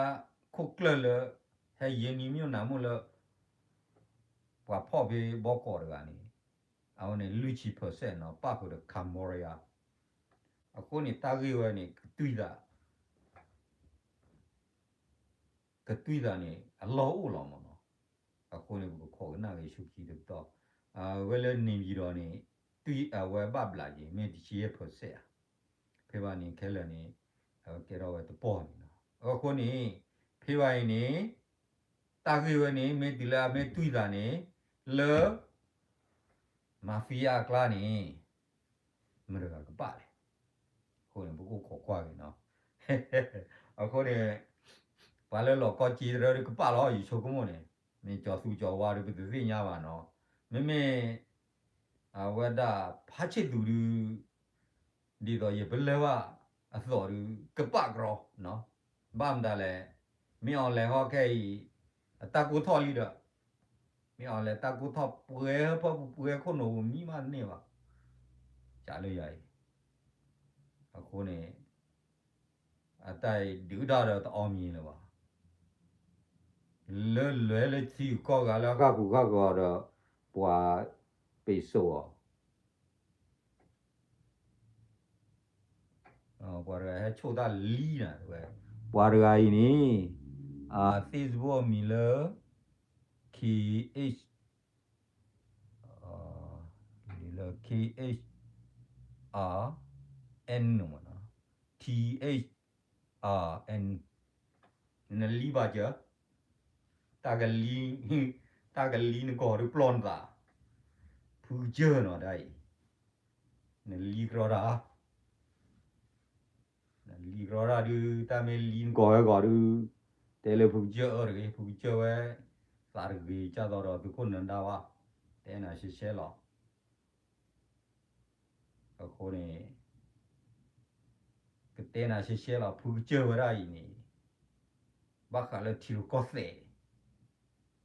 ခိၣ်ကျၢၢ်လၢ ဟဲယ့နံၤမ့ၢ်နၤမိၢ်လၢ ပှၤဖီၣ်ဖဲဘီကီးတဂၤန့ၣ် အဝဲန့ၣ် လွံၢ်ဆံ percent နီၤ ပာ်ဃုာ်ဒီး Cambodia အဃိန့ၣ် တၢ်ဂ့ၢ်ဝဲန့ၣ် ကတွံၢ်သး ကတွံၢ်သးန့ၣ် အလီၢ်အိၣ်လီၤမးနီၤ. အဃိန့ၣ် ပကခိးကနၣ်ဂ့ၤဆူခံတကတီၢ် အဝဲလၢ နေပြည်တော် န့ၣ် တွံၢ်အဝဲဘၣ်ဘျးက့ၤ မ့ၢ်တဆံယဲၢ် percent ဧါ ဖဲဘၣ်န့ၣ် ခဲလၢာ်န့ၣ် အဝဲကဲထီၣ်ဝဲတပီၢ်န့ၣ်လီၤ. အဃိန့ၣ် ဖဲဘၣ်အံၤန့ၣ် တၢ်ဂ့ၢ်ဝဲန့ၣ် မ့ၢ်တုၤလၢအမ့ၢ်တွံၢ်သးန့ၣ် လၢ mafia အကျါန့ၣ် မတၤတဂၤကပာ်လဲၣ်. အဃိန့ၣ် ပကအိၣ်ခိးကွၢ်က့ၤနီၤ. အဃိန့ၣ် ပှၤလၢလီၤကီက့တရၢဒုးကပာ်လီၤ ယဆိကမိၣ်န့ၣ် မ့ၢ်ကၠီၤသူကၠီၤဝါဒီး ပတသ့ၣ်ညါဘၣ်နီၤ. မ့မ့ၢ် အဝဲဒၣ်ဖးဆ့ၣ်သူးဒုး ဒ်သိးယပလၢၢ်ဘၣ်အသိးဒုး ကပာ်ကြီနီၤ. ဘၣ်မတၤလဲၣ် မ့ၢ်အီၤလဲၤဟီခဲအံၤ အတၢ်ကိၢ်ထီၣ်လံဒီး မ့ၢ်အီၤလဲၤတၢ်ကိၢ်ထီၣ်ပှဲၤဖီပှဲၤခိၣ်နူာ်ပူၤမံမးန့ၢ်ဘၣ် ကးလၢယၤအံၤ အဃိန့ၣ် အတၢ်အံၤဒုးတၢ်ဒီးတအီမံၤလၢၤဘၣ်. လၢလွဲလၢထံဂုၤကီၢ်ဂၤလၢအဃၣ်ဃုာ်ဃၣ်ဃုာ်အီၤဒီး ပှၤပ့းစိာ်အီၤ ပှၤတဂၤဟဲဆိၣ်တၢ်လံနၤဝဲ ပှၤတဂၤအံၤန့ၣ် အ Facebook အမံၤလၢ K H လၢ K H R N မနီၤ T H R N နလံဘၣ်ကၢ တၢ်ကလံ တၢ်ကလံနကီၢ်ဒုးပျီနသး ဖုကစၢၢ်နီၤဒ်အံၤ နလံကြီတၢ် နလံကြီတၢ်ဒုး တၢ်မ့ၢ်လံနကီၢ်ဝဲကီၢ်ဒုး တဲလၢဖုကစၢၢ်အၢတဂ့ၤ ဖုကစၢၢ်ဝဲ သးတဂ့ၤ ကၢ်သီဒီးသုးခိၣ်နၢၤဒါဘၣ် တဲနၤရှဲရှဲလီၤ. အဃိန့ၣ် ကတဲနၤရှဲရှဲလီၤ ဖုကစၢၢ်ဝဲဒၣ်အံၤန့ၣ် ဘၣ်ဃးလၢထံရူၢ်ကီၢ်သဲး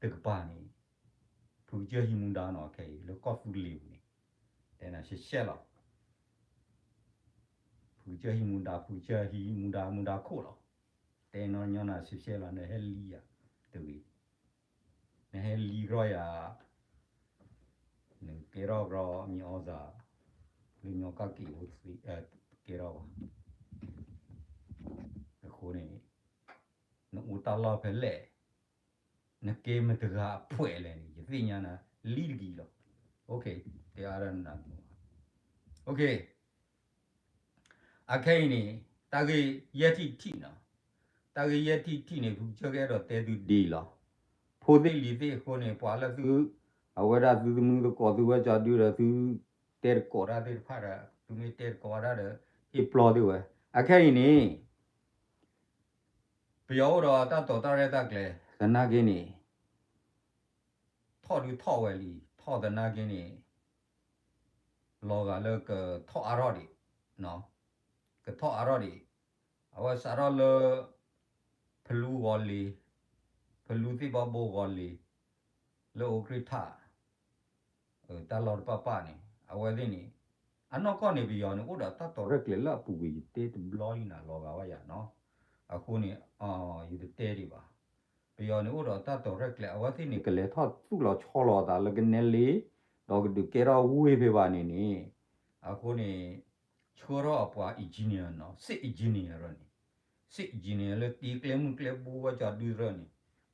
တကပၤန့ၣ် ဖုကစၢၢ်ဟံးမူဒါနီၤ ခဲအံၤ လၢကီၢ်သူလ့ၤပူၤန့ၣ် တဲနၤရှဲရှဲလီၤ. ဖုကစၢၢ်ဟံးမူဒါ ဖုကစၢၢ်ဟံးမူဒါ မူဒါခိၣ်လီၤ. တဲနီၢ်ညီနၤရှဲရှဲလီၤ နဟဲလံယၤတဂ့ၤ နဟဲလံကြီယၤ နကဲထီၣ်ကြီမံၤအီစၢ် လၢညီကၣ်က့ၤအိၣ်သ့ ကဲထီၣ်ဘၣ်. အဃိန့ၣ် နအိၣ်တၢ်လီၢ်ဖဲလဲၣ် နကဲမတၤတဂၤအဖှဲးလဲၣ်န့ၣ် ယသ့ၣ်ညါနၤလံတက့ၢ်လီၤ. တဲအါဒၣ်နၤ အခဲအံၤန့ၣ် တၢ်ဂ့ၢ်ယဲၢ်ထံၣ်တထံၣ်နီၤ တၢ်ဂ့ၢ်ယဲၢ်ထံၣ်တထံၣ်န့ၣ် ဖုကစၢၢ်ကအဲၣ်ဒိးတဲသုဒ်အံၤလီၤ. ဖိသ့ၣ်လံၤသ့ၣ်အဃိန့ၣ် ပှၤလၢသု အဝဲဒၣ်သုသမုၢ်သကိးသုဝဲကၠီဒုဒီးသု တဲတကိးတၢ်သ့ၣ်တဖၣ်ဒီး သုမ့ၢ်တဲတကိးတၢ်ဒီး ဟ့ၣ်ပျီသ့ၣ်ဝဲ အခဲအံၤန့ၣ် ပယီၤအိၣ်ဒီးတၢ်တိာ်တၢ်ရဲၣ်တၢ်ကျဲၤ သနာ်က့န့ၣ် ထီၣ်ဒုးထီၣ်ဝဲလံ ထီၣ်သနာ်က့န့ၣ် လီၤဂာ်လၢကထီၣ်အါထီၣ်ဒံး ကထီၣ်အါထီၣ်ဒံး အဝဲစးထီၣ်လၢ ဖလူဂီၤလ့ၤ ဖလူသ့ၣ်ဘီဘိဂီၤလ့ၤ လၢအိၣ်ကြ့ၢ်ထၣ် တၢ်လီၢ်တပာ်ပာ်န့ၣ် အဝဲသ့ၣ်န့ၣ် အနီၢ်ကီၢ်န့ၣ် ပယီၤန့ၣ် အိၣ်ဒီးတၢ်တိာ်ရဲၣ်ကျဲၤလၢအပူၤကွံာ် ယတဲတဘျီလံနၤ လီၤဂာ်ဝဲယၤနီၤ အဃိန့ၣ် ယတတဲဒံးဘၣ် ပယီၤန့ၣ်အိၣ်ဒီးတၢ်တိာ်ရဲၣ်ကျဲၤ အဝဲသ့ၣ်န့ၣ် ကလဲၤထီၣ်သူၣ်လီၤဆီလီၤအသးလၢကနဲလ့ ဒီးကဒုးကဲထီၣ်ဝ့ၢ်ဖဲဘၣ်န့ၣ်န့ၣ် အဃိန့ၣ် ဆှၢထီၣ်အပှၤ engineer နီၤ စစ် engineer န့ၣ် စစ်အင်ဂျင်နီယာ လၢတ့ကျဲမုၢ်ကျဲဘိဝဲကၠီဒုသရၣ်န့ၣ်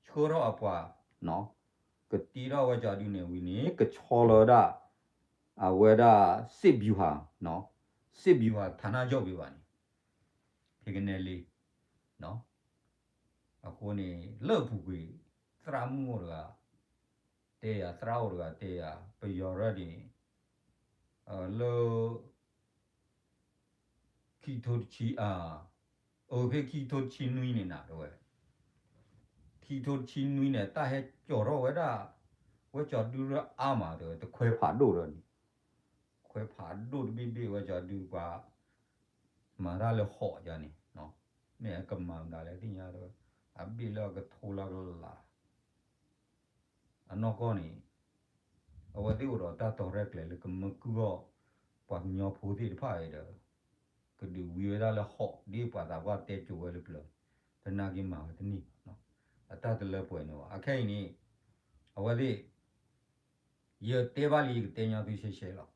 ဆှၢထီၣ်အပှၤ ကတ့ထီၣ်ဝဲကၠီဒုန့ၣ်ဝံၤန့ၣ် ကဆီလီၤဝဲဒၣ် အဝဲဒၣ် စစ်ဗျူဟာ စစ်ဗျူဟာ ဌာနချုပ် ဝံၤဘၣ်န့ၣ် ဖဲကနဲလ့ အဃိန့ၣ် လၢအပူၤကွံာ် သရၣ်မုၣ်အိၣ်တဂၤ တဲယၤ သရၣ်အိၣ်တဂၤတဲယၤ ပယီၤရၢၣ်န့ၣ် လၢ ခံကထိတဆံ အ အဖဲခံကထိတဆံနွံန့ၣ်နၤတဲဝဲ ခံကထိတဆံနွံန့ၣ် တၢ်ဟဲကၠီၤထီၣ်ဝဲဒၣ် ဝဲကၠီဒုရၢၣ်အါမးတဲဝဲ တခွဲးဖးဒိၣ်ဒီးန့ၣ် ခွဲးဖးဒိၣ်တဘ့ၣ်ဘ့ၣ်ဝဲကၠီဒုပှၤ မၤတၢ်လၢဟီၣ်ယါန့ၣ် မ့ၢ်အကမၤမတၤလဲၣ်သ့ၣ်ညါတဲဝဲ အဘ့ၣ်လၢအကထိလၢကလး အနီၢ်ကီၢ်န့ၣ် အဝဲသ့ၣ်အိၣ်ဒီးတၢ်တီၤရဲၣ်ကျဲၤလၢကမၢကုၢ်အီၤ ပှၤကညီဖိသ့ၣ်တဖၣ်အံၤဒီး ကဒုးဝံဝဲဒၣ်လၢဟီၣ်ဒ်ပှၤသးပှၢ်တဲကိၤဝဲလၢပျၢၤ တနာ်က့ၤမၤဝဲတန့ၢ်ဘၣ် အတၢ်တလၢပှဲၤန့ၣ်ဘၣ် အခဲအံၤန့ၣ် အဝဲသ့ၣ် ယတဲဘၣ်လံ ယကတဲညီသုရှဲရှဲလီၤ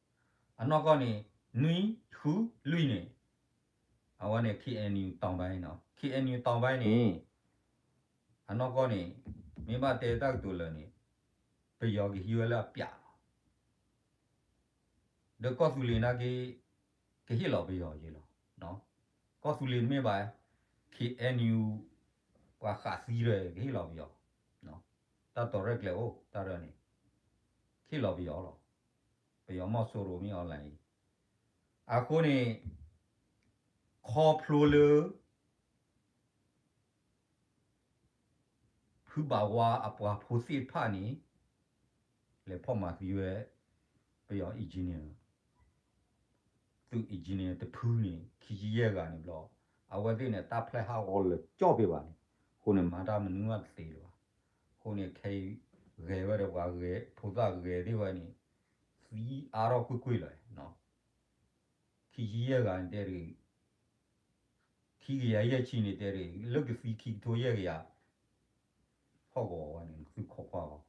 အနီၢ်ကီၢ်န့ၣ် နွံ ဃု လွံၢ်န့ၣ် အဝဲန့ၣ် KNU တောင်ပိုင်းနီၤ KNU တောင်ပိုင်းန့ၣ် အနီၢ်ကီၢ်န့ၣ် မ့ၢ်ဘၣ်တဲတၢ်ကတိၤလၢာ်န့ၣ် ပယီၤကဟံးဝဲလၢအပျးလီၤ ဒီးကီၢ်သူလ့ၤနာ်က့ ကဟ့ၣ်လီၤပယီၤယ့လီၤ ကီၢ်သူလ့ၤတမ့ၢ်ဘၣ် KNU ပှၤဃးသံဒီး ကဟ့ၣ်လီၤပယီၤ တၢ်တီၤရဲၣ်ကျဲၤအိၣ်တၢ်ရၢန့ၣ် ဟ့ၣ်လီၤပယီၤလီၤ ပယီၤမီၢ်စိရိၤမ့ၢ် online အံၤ အဃိန့ၣ် ခီဖျိလၢ ဖုဘးဝါအပှၤဖိသ့ၣ်တဖၣ်န့ၣ် လဲၤဖီၣ်မၤသံဝဲ ပယီၤ engineer သုး engineer တဖုန့ၣ် ခံဆံယဲၢ်ဂၤန့ၣ်ဘျီ အဝဲသ့ၣ်န့ၣ် တၢ်ဖျဲၣ်ဟးဂီၤလၢာ်ကၠီၣ်ဖဲဘၣ်န့ၣ် အဃိန့ၣ် မၤတၢ်မနုၤမးတသ့လၢၤဘၣ် အဃိန့ၣ် ခဲအံၤ ဂဲၤဝဲဒီးပှၤဂဲၤ ဖိသၣ်ဂဲၤသ့ၣ်ဝဲန့ၣ် သံအါထီၣ်ကွ့ၢ်ကွ့ၢ်လီၤ ခံဆံယဲၢ်ဂၤန့ၣ်တဲတဂ့ၤ ခံကယၤယဲၢ်ဆံန့ၣ်တဲတဂ့ၤ လၢကသံခံကထိယဲၢ်ကယၤ ဟီၣ်ကဝီၤဝဲန့ၣ် သုးခိးကွၢ်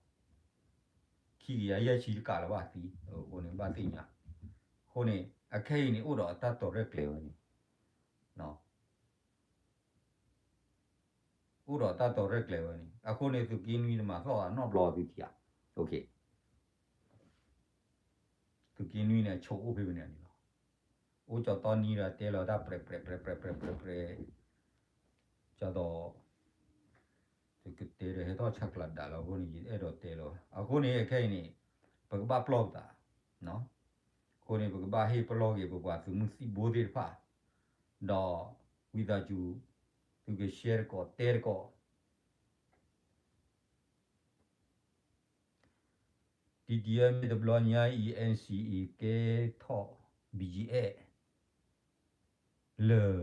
ဂီၤ ခံကယၤယဲၢ်ဆံတကးလၢၤဘၣ်သံ အဃိန့ၣ် ဘၣ်သ့ၣ်ညါ အဃိန့ၣ် အခဲအံၤန့ၣ် အိၣ်ဒီးအတၢ်တီၤရဲၣ်ကျဲၤဝဲန့ၣ် အိၣ်ဒီးတၢ်တီၤရဲၣ်ကျဲၤဝဲန့ၣ် အဃိန့ၣ် သုးက့နွံတမၤသီၣ်အနီတဘျီသုထံၣ်ဧါ သုးက့နွံန့ၣ် အဆိးအိၣ်ဖဲဖဲန့ၣ်န့ၣ်လီၤ. အိၣ်ကၠီတီနံဒီးတဲလီၤတၢ်ပြဲးပြဲးပြဲးပြဲးပြဲးပြဲးပြဲး ကၠီတီ သုကတဲဒီးဟဲထီၣ်ဆၢကျးဒၣ်လီၤအဃိန့ၣ် ယအဲၣ်ဒိးတဲလီၤ. အဃိန့ၣ် ခဲအံၤန့ၣ် ပကဘၣ်ပလီၢ်ပသး အဃိန့ၣ် ပကဘၣ်ဟ့ၣ်ပလီၢ်က့ၤပပှၤသုးမုၢ်သံၣ်ဘိသ့ၣ်တဖၣ် ဒီးဝံသးစူၤ သုက share တကိး တဲတကိး ဒ်တံၤမ့ၢ်တဘျီညါအံၤ NCA ကဲထီၣ် BGF လၢ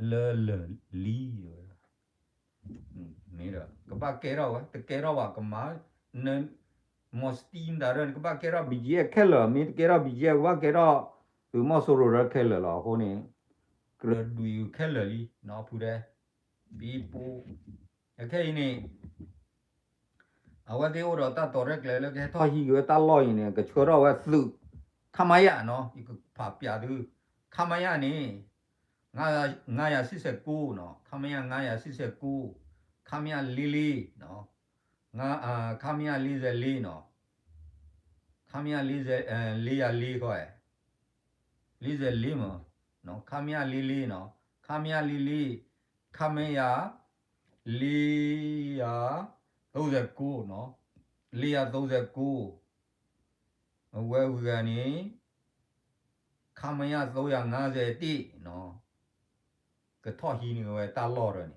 လၢလၢာ်လံ မ့ၢ်ဒီး ကဘၣ်ကဲထီၣ်ဝဲ တကဲထီၣ်ဘၣ်ကမၤ န မီၤစတံတၢ်ဒီး နကဘၣ်ကဲထီၣ် BGF ခဲလၢာ် မ့ၢ်တကဲထီၣ် BGF ကဘၣ်ကဲထီၣ် သုးမီၤစိရိၤရၢခဲလၢာ်လီၤ. အဃိန့ၣ် ကြၢးဒွံးခဲလၢာ်လံ နီၢ်ဖုဒဲ ပံပူ အခဲအံၤန့ၣ် အဝဲသ့ၣ်အိၣ်ဒီးတၢ်တီၤရဲၣ်ကျဲၤလၢကဟဲထီၣ်ဟံးက့ၤဝဲတၢ်လီၢ်အံၤန့ၣ် ကဆှၢထီၣ်ဝဲသုး ခမရ နီၤ ယကဖးပျးသု ခမရ န့ၣ် ငါးရာဆယ့်ကိုး နီၤ ခမရ ငါးရာဆယ့်ကိုး ခမရ လေးလေး နီၤ ခမရ လေးဆယ့်လေး နီၤ ခမရ လေးဆယ့် လေးရာလေး ခီ လေးဆယ့်လေး မး ခမရ လေးလေး နီၤ ခမရ လေးလေး ခမရ လေးရာသုံးဆယ့်ကိုး နီၤ လေးရာသုံးဆယ့်ကိုး အဝဲဝံၤဂၤန့ၣ် ခမရ သုံးရာငါးဆယ့်တစ် နီၤ ကထီၣ်ဟံးန့ၢ်ဝဲတၢ်လီၢ်ဒီး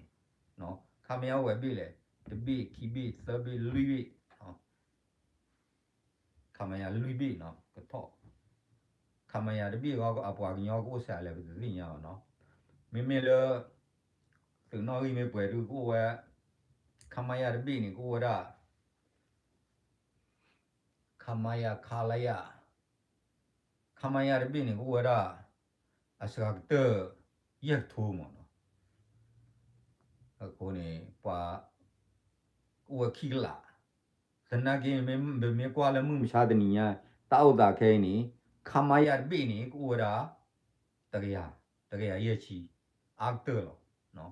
န့ၣ် ခမရ ဝဲဘ့ၣ်လဲၣ် တဘ့ၣ် ခံဘ့ၣ် သၢဘ့ၣ် လွံၢ်ဘ့ၣ် ခမရ လွံၢ်ဘ့ၣ်နီၤ ကထီၣ် ခမရ တဘ့ၣ်အဂီၢ် အပှၤကညီကအိၣ်စှၤလဲၣ် ပတသ့ၣ်ညါဘၣ်နီၤ မ့မ့ၢ်လၢ သုးနီၣ်ဂံၢ်မ့ၢ်ပှဲၤဒုးကအိၣ်ဝဲ ခမရ တဘ့ၣ်န့ၣ် ကအိၣ်ဝဲဒၣ် ခမရ ခလရ ခမရ တဘ့ၣ်န့ၣ် ကအိၣ်ဝဲဒၣ် အစှၤကတၢၢ် ယဲၢ်ကထိမးနီၤ အဃိန့ၣ် ပှၤ ကအိၣ်ဝဲခံကလး သနာ်က့ ပမ့ၢ်ကွၢ်လၢမုၢ်မဆါတနံၤညါ တၢ်အိၣ်သးခဲအံၤန့ၣ် ခမရ တဘ့ၣ်န့ၣ် ကအိၣ်ဝဲဒၣ် တကယၤ တကယၤယဲၢ်ဆံ အါကတၢၢ်လီၤ.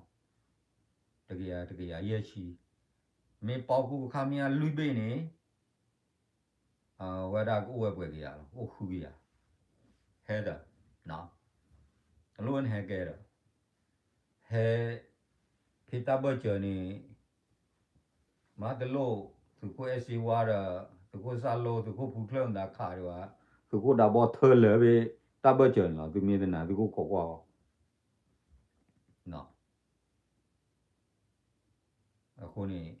တကယၤ တကယၤယဲၢ်ဆံ, မ့ၢ်ပီၣ်ခိၣ်ခါမ့ၢ်အလွံၢ်ဘ့ၣ်န့ၣ် အဝဲဒၣ်ကအိၣ်ဝဲပှဲၤကယၤလီၤ, အိၣ်ဃုကယၤ, ဟဲဒီး အလိၣ်န့ၣ်ဟဲကဲဒီး ဟဲ ဖဲတၢ်ဘၢၣ်စၢၤန့ၣ် မၤတလိၣ် သုးခိၣ်အဲၣ်စ့ဝါဒီး သုးခိၣ်စၣ်လိ သုးခိၣ်ဖူချၢၣ်မတၤခးဒံးဘၣ်, သုးခိၣ်ဒးဘီထၢလၢာ်ဖဲ တၢ်ဘၢၣ်စၢၤန့ၣ်လီၤ, သုမ့ၢ်တနာ်သုးခိၣ်ခိးကွၢ်အီၤ အဃိန့ၣ်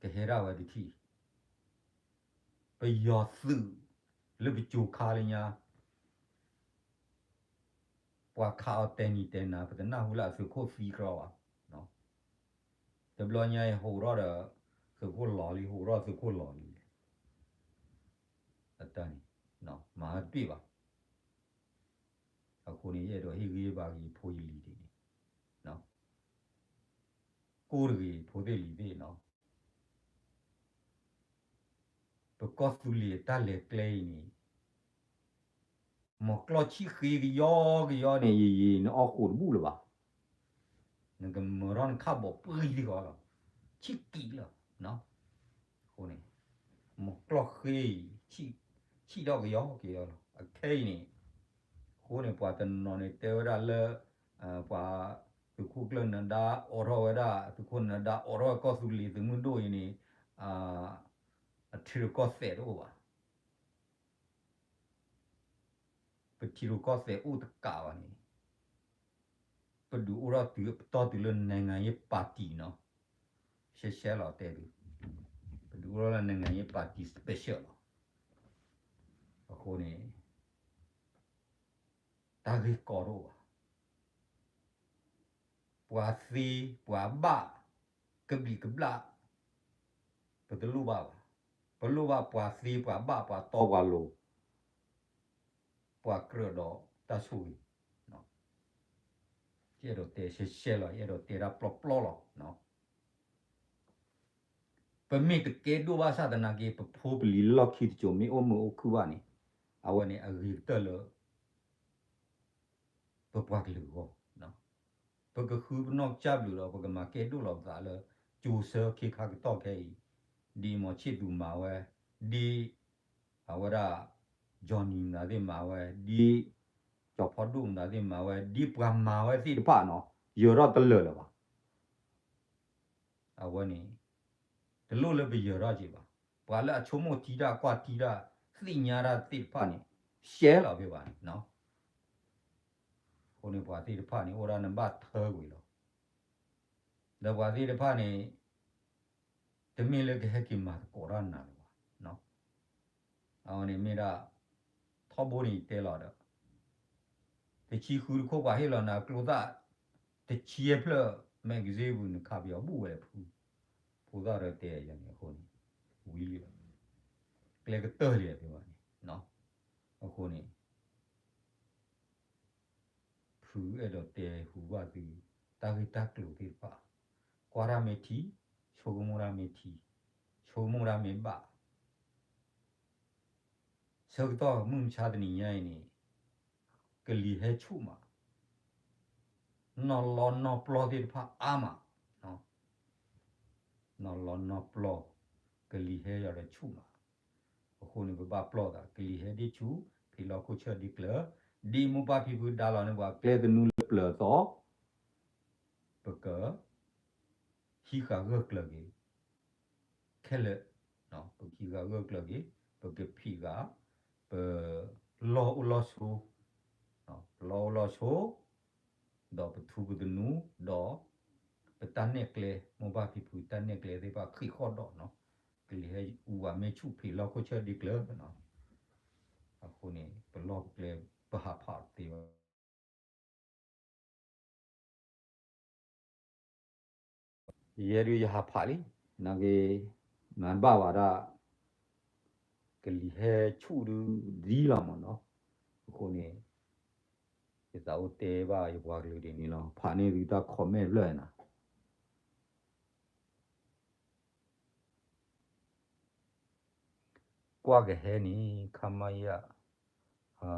ကဟဲဒၣ်ဝဲတထံၣ်, ပယီၤသုးလၢပကၠိခါလၢညါ ပှၤခးအီၤတဲနံၤတဲနၤ ပတနၢ်ဟူလၢအသုးခိၣ်သံကြီဘၣ်. တဘျီညါအံၤဟိးထီၣ်ဒီး သုးခိၣ်လီၤလံ ဟိးထီၣ်သုးခိၣ်လီၤလံ, အတၢ်န့ၣ် မၤဟဲတပ့ၢ်ဘၣ်. အဃိန့ၣ် ယအဲၣ်ဒိးဟ့ၣ်ဂံၢ်ဘါက့ၤယဖိယလံၤဒ်န့ၣ်, ကိၢ်တဂ့ၤ ဖိသ့ၣ်လံၤသ့ၣ်နီၤ, ပကီၢ်သူလ့ၤအတၢ်လဲၤကျဲအံၤန့ၣ် မီၢ်ကျီၢ်ဆံၣ်ဃ့ကယီကယီန့ၣ် ယံာ်ယံာ်နအီၣ်ဃိးတဘူၣ်လၢၤဘၣ်. နကမၢထီၣ်နခၣ်ဘီးပှံၤသ့ၣ်ဃီလီၤ, ဆံၣ်ကံးလီၤ. အဃိန့ၣ် မီၢ်ကျီၢ်ဃ့အံၤ ဆံၣ်ထီၣ်ကယီကယီလီၤ. အခဲအံၤန့ၣ် အဃိန့ၣ် ပှၤတနီၤန့ၣ်တဲဝဲဒၣ်လၢ ပှၤသုးခိၣ်ကျၢၢ်နဒါအိးထီၣ်ဝဲဒၣ် သုးခိၣ်နဒါအိးထီၣ်ဝဲကီၢ်သူလ့ၤသုးမုၢ်ဒိၣ်အံၤန့ၣ် အထံရူၢ်ကီၢ်သဲးတအိၣ်ဘၣ်. ပထံရူၢ်ကီၢ်သဲးအိၣ်တကးဘၣ်န့ၣ် ပဒုးအိၣ်ထီၣ်တုၤပတီၢ်တုၤလၢ နိုင်ငံရေးပါတီ နီၤ, ရှဲရှဲလီၤတဲဒုး, ပဒုးအိၣ်ထီၣ်လၢ နိုင်ငံရေးပါတီ special လီၤ. အဃိန့ၣ် တၢ်ဂ့ၢ်ကီတအိၣ်ဘၣ်. ပှၤသ့ပှၤဘၣ် ကဘျံးကဘျၣ် ပတလိၣ်ဘၣ်ဘၣ်. ပလိၣ်ဘၣ်ပှၤသ့ပှၤဘၣ် ပှၤတီပှၤလိၤ ပှၤကြၢးဒီးတၢ်ဆိၣ်ဂ့ၤ. ယအဲၣ်ဒိးတဲရှဲရှဲလီၤ, ယအဲၣ်ဒိးတဲတၢ်ပျီပျီလီၤ. ပမ့ၢ်တကဲဒိၣ်ဘၣ်ဆၣ်သနာ်က့ ပဖိပလံၤလီၢ်ခံတစိၤမ့ၢ်အိၣ်မုာ်အိၣ်ခုၣ်ဘၣ်န့ၣ် အဝဲန့ၣ်အဂ့ၤကတၢၢ်လၢ ပပှၤကလုာ်အဂီၢ်, ပကဃုပနီၢ်ကစၢ်ဘျုးဒီး ပကမၤကဲဒိၣ်လီၤပသးလၢ ကၠိဆၢခ့ခါကတီၢ်ခဲအံၤ, ဒ်မီၤဆ့ၣ်သူမၤဝဲ, ဒ်အဝဲဒၣ် Johnny မတၤသ့ၣ်မၤဝဲ, ဒ်ကၠီၤဖီဒိၣ်မတၤသ့ၣ်မၤဝဲ, ဒ်ပှၤမၤဝဲသ့ၣ်တဖၣ်နီၤ ယၢၤထီၣ်တလၢာ်လၢၤဘၣ်. အဝဲန့ၣ် တလိၣ်လၢပယၢၤထီၣ်က့ၤဘၣ်. ပှၤလၢအဆိကမိၣ်ထံတၢ်ကွၢ်ထံတၢ်သ့ၣ်ညါတၢ်သ့ၣ်တဖၣ်န့ၣ် ရှဲလီၤဖဲဘၣ်န့ၣ်နီၤ. အဃိန့ၣ်ပှၤသ့ၣ်တဖၣ်န့ၣ် အိၣ်ဒၣ်နဘၣ်ထၢကွံာ်လီၤ. ဒီးပှၤသ့ၣ်တဖၣ်န့ၣ် တမ့ၢ်လၢကဟဲက့ၤမၤသကိးတၢ်နၤလၢၤဘၣ်. အဝဲန့ၣ်မ့ၢ်ဒၣ် ထီဘိန့ၣ်ယတဲလီၤဒီး တဆံဃုတခိၣ်ပှၤဟ့ၣ်လီၤနၤကျိသၣ် တဆံဖျၢၣ် magazine ပူၤ နခးပယီၤဘူၣ်ဝဲဖု ဖိသၣ်ဒီးတဲယၤန့ၣ်အဃိန့ၣ် ဝံၤလံလီၤ. ကျဲကတၢၢ်လံဖဲဘၣ်န့ၣ် အဃိန့ၣ် ဖုအဲၣ်ဒိးတဲဟူဘၣ်သု တၢ်ဂ့ၢ်တၢ်ကျိၤသ့ၣ်တဖၣ် ကွၢ်တၢ်မ့ၢ်ထံ ဆိကမိၣ်တၢ်မ့ၢ်ထံ ဆိကမိၣ်တၢ်မ့ၢ်ဘၣ် ဆၢကတီၢ်မုၢ်မဆါတနံၤညါအံၤန့ၣ် ကလံၤဟဲဆူၣ်မး နီၢ်လီနီၢ်ပျီသ့ၣ်တဖၣ်အါမး နီၢ်လီနီၢ်ပျီ ကလံၤဟဲယီၤဒီးဆူၣ်မး အဃိန့ၣ် ပဘၣ်ပျီၢ်သး ကလံၤဟဲဒ့ဆူၣ် ဖံးလီၢ်ခိၣ်ဆၢၣ်ဒ့ကျၢၤ ဒ်မိၢ်ပၢ်ဖံဖုဒါလီၤန့ၢ်ပှၤကျဲသနူလၢပျၢၤအသိး ပက ဟံးဃာ်ဂၢၢ်ကျၢၤက့ၤ ခဲလၢာ် ပကဟံးဃာ်ဂၢၢ်ကျၢၤက့ၤ ပကဖံးဃာ် ပလီၢ်အိၣ်လီၢ်ဆိ ပလီၢ်အိၣ်လီၢ်ဆိ ဒီးပထူပသနူ ဒီး ပတၢ်နဲၣ်ကျဲ မိၢ်ပၢ်ဖံဖုတၢ်နဲၣ်ကျဲသ့ၣ်တဖၣ်ဃ့ၢ်ဃီၣ်ဒီးနီၤ ကလံၤဟဲအူဝဲမ့ၢ်ဆူၣ်ဖံးလီၢ်ခိၣ်ဆၢၣ်ဒ့ကျၢၤနီၤ အဃိန့ၣ် ပလီၢ်ပကျဲ ပဟးဖးအီၤတသ့ဘၣ် ယဲဒုးယဟးဖးလံ, နာ်က့ မၤတဘၣ်ဝဲဒၣ် ကလံၤဟဲဆူၣ်ဒုးဒ်လီၤမးနီၤ, အဃိန့ၣ် ယသးအိၣ်တဲဘၣ်ယပှၤကလုာ်ဒ်န့ၣ်လီၤ, ဖးန့ၢ်သုတၢ် comment ဖျၢၣ်နၤ ကွၢ်ကဟဲန့ၣ် ခမရ ဟါ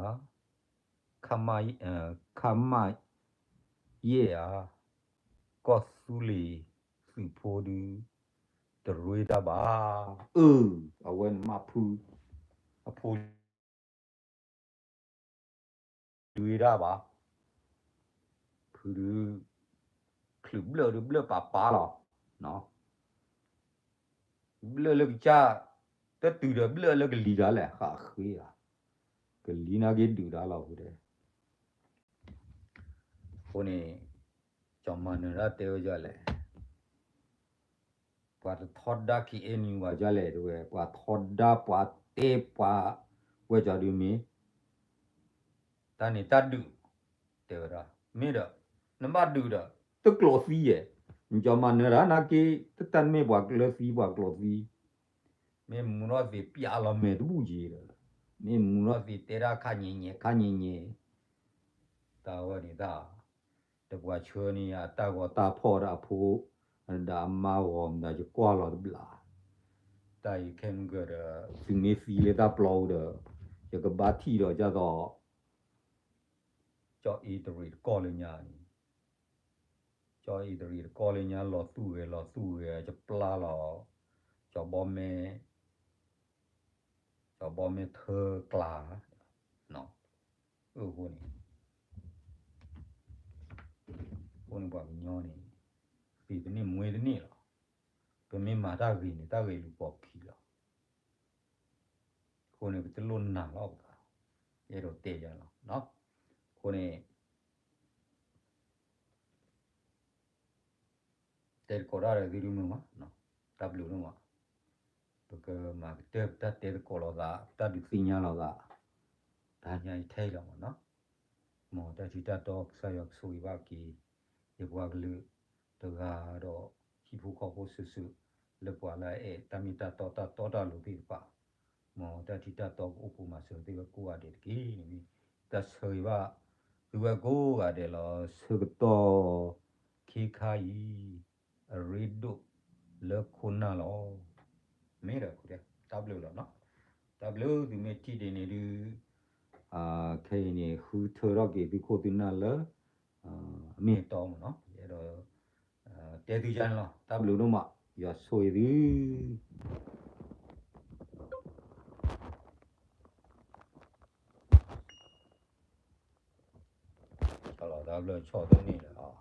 ခမ ယဲၢ်ဧါ, ကီၢ်သူလ့ၤသုးဖိဒုး တရ့တၢ်ဘၣ်. အၢ, အဝဲန့ၣ်မးဖု အဖိ တရ့တၢ်ဘၣ်. ဖုဒုး ချုးဘျၢၣ်ဒုးဘျၢၣ်ပာ်ပာ်လီၤ. ဘျၢၣ်လၢကစၢ် တတုၤဒီးဘျၢၣ်လၢကလံၤတၢ်လဲၣ် ဃးဃ့ဧါ, ကလံၤနာ်က့ဒုးတၢ်လီၤဖုတဲ. အဃိန့ၣ် ကၠီၤမၤနၢၤတၢ်တဲဝဲဒ်လဲၣ်, ပှၤတထီဒါ ခ့ၣ်အဲၣ်ယူၣ် ဘၣ်ဒ်လဲၣ်တဲဝဲ, ပှၤထီဒါပှၤတဲပှၤဝဲကၠီၤဒုးမ့ၢ် တၢ်န့ၣ်တၢ်ဒုး, တဲဝဲဒၣ်, မ့ၢ်ဒီး နဘၣ်ဒုးဒီး တကျိးသံယဲၢ်, နကၠီၤမၤနၢၤတၢ်နာ်က့ တတၢ်မ့ၢ်ပှၤကျၢၤသံပှၤကျိးသံ, မ့ၢ်မူထီၣ်သ့ၣ်ပျးလီၤမဲာ်တဘူၣ်က့ၤဒီး, မ့ၢ်မူထီၣ်သ့ၣ်တဲတၢ်ခါညံၤညံၤခါညံၤညံၤ, တၢ်ဝဲန့ၣ်တၢ် တပှၤဆှၢန့ၢ်ယၤတၢ်ဂီၤတၢ်ဖီၣ်ဒီးအဖိ ဒီးအမါဂီၤမတၤယကွၢ်လီၤတဘျီ, တၢ်အံၤခဲမုၢ်ကၢၢ်ဒီး သုမ့ၢ်သံလၢတၢ်ပျီပူၤဒီး ယကဘၣ်ထံၣ်ဒီးဒ်သိး ကၠီၤအ့တရံးတကီၢ်လၢညါန့ၣ်, ကၠီၤအ့တရံးတကီၢ်လၢညါ လီၤသူၣ်ဂဲၤလီၤသူၣ်ဂဲၤ ယပျၢ်လီၤ ကၠီၤဘီမဲ ကၠီၤဘီမဲထၢကျါ, အဃိန့ၣ် အဃိန့ၣ်ပှၤကညီန့ၣ် သံးတန့ၢ်မွဲတန့ၢ်လီၤ. ပမ့ၢ်မၤတၢ်ဂ့ၤန့ၣ် တၢ်ဂ့ၤလူၤပိာ်ခံလီၤ. အဃိန့ၣ် ပတလိၣ်နာ်လီၤပသး, ယအဲၣ်ဒိးတဲယၤလီၤ. အဃိန့ၣ် တဲသကိးတၢ်ဒီးသုဒုမုာ်မး, တၢ်ဘျုးဒိၣ်မး, ပကမၤကတၢၢ်ပတၢ်တဲသကိးလိာ်သး ပတၢ်ဒုးသ့ၣ်ညါလိာ်သး, တဟါညါအံၤထဲအံၤလီၤမးနီၤ, မ်တၢ်ထံတၢ်တီကစၢ်ယွၤကဆိၣ်ဂ့ၤဘၣ်က့ၤ ယပှၤကလုာ်တဂၤဒီး ဟံၣ်ဖိဃီဖိစုာ်စုာ် လၢပှၤလၢအအဲၣ်တၢ်မ့ၢ်တၢ်တီတၢ်တီတၢ်လိၤသ့ၣ်တဖၣ်, မ်တၢ်ထံတၢ်တီကအိၣ်ဖှိၣ်မၤစၢၤသ့ၣ်ဝဲကိးဂၤဒဲးတက့ၢ်န့ၣ်မ့ၢ် တၢ်ဆၢဂ့ၤဘၣ်သုဝဲကိးဂၤဒဲးလီၤ. ဆၢကတီၢ် ခ့ခါအံၤ အရ့ဒိၣ်လၢခိၣ်နၢ်လီၤ. မ့ၢ်ဒီး တၢ်ဘျုးလီၤနီၤ, တၢ်ဘျုးသုမ့ၢ်ထံၣ်ဒ်န့ၣ်ဒုး ခဲအံၤန့ၣ် ဃုထၢထီၣ်က့ၤသုခိၣ်သုနၢ်လၢ အမ့ၢ်အတီမးနီၤ, ယအဲၣ်ဒိး တဲသုယါန့ၣ်လီၤ. တၢ်ဘျုးဒိၣ်မး, ယွၤဆိၣ်ဂ့ၤသု တၢ်ဘျုးဆီၣ်သန့ၣ်လီၤ.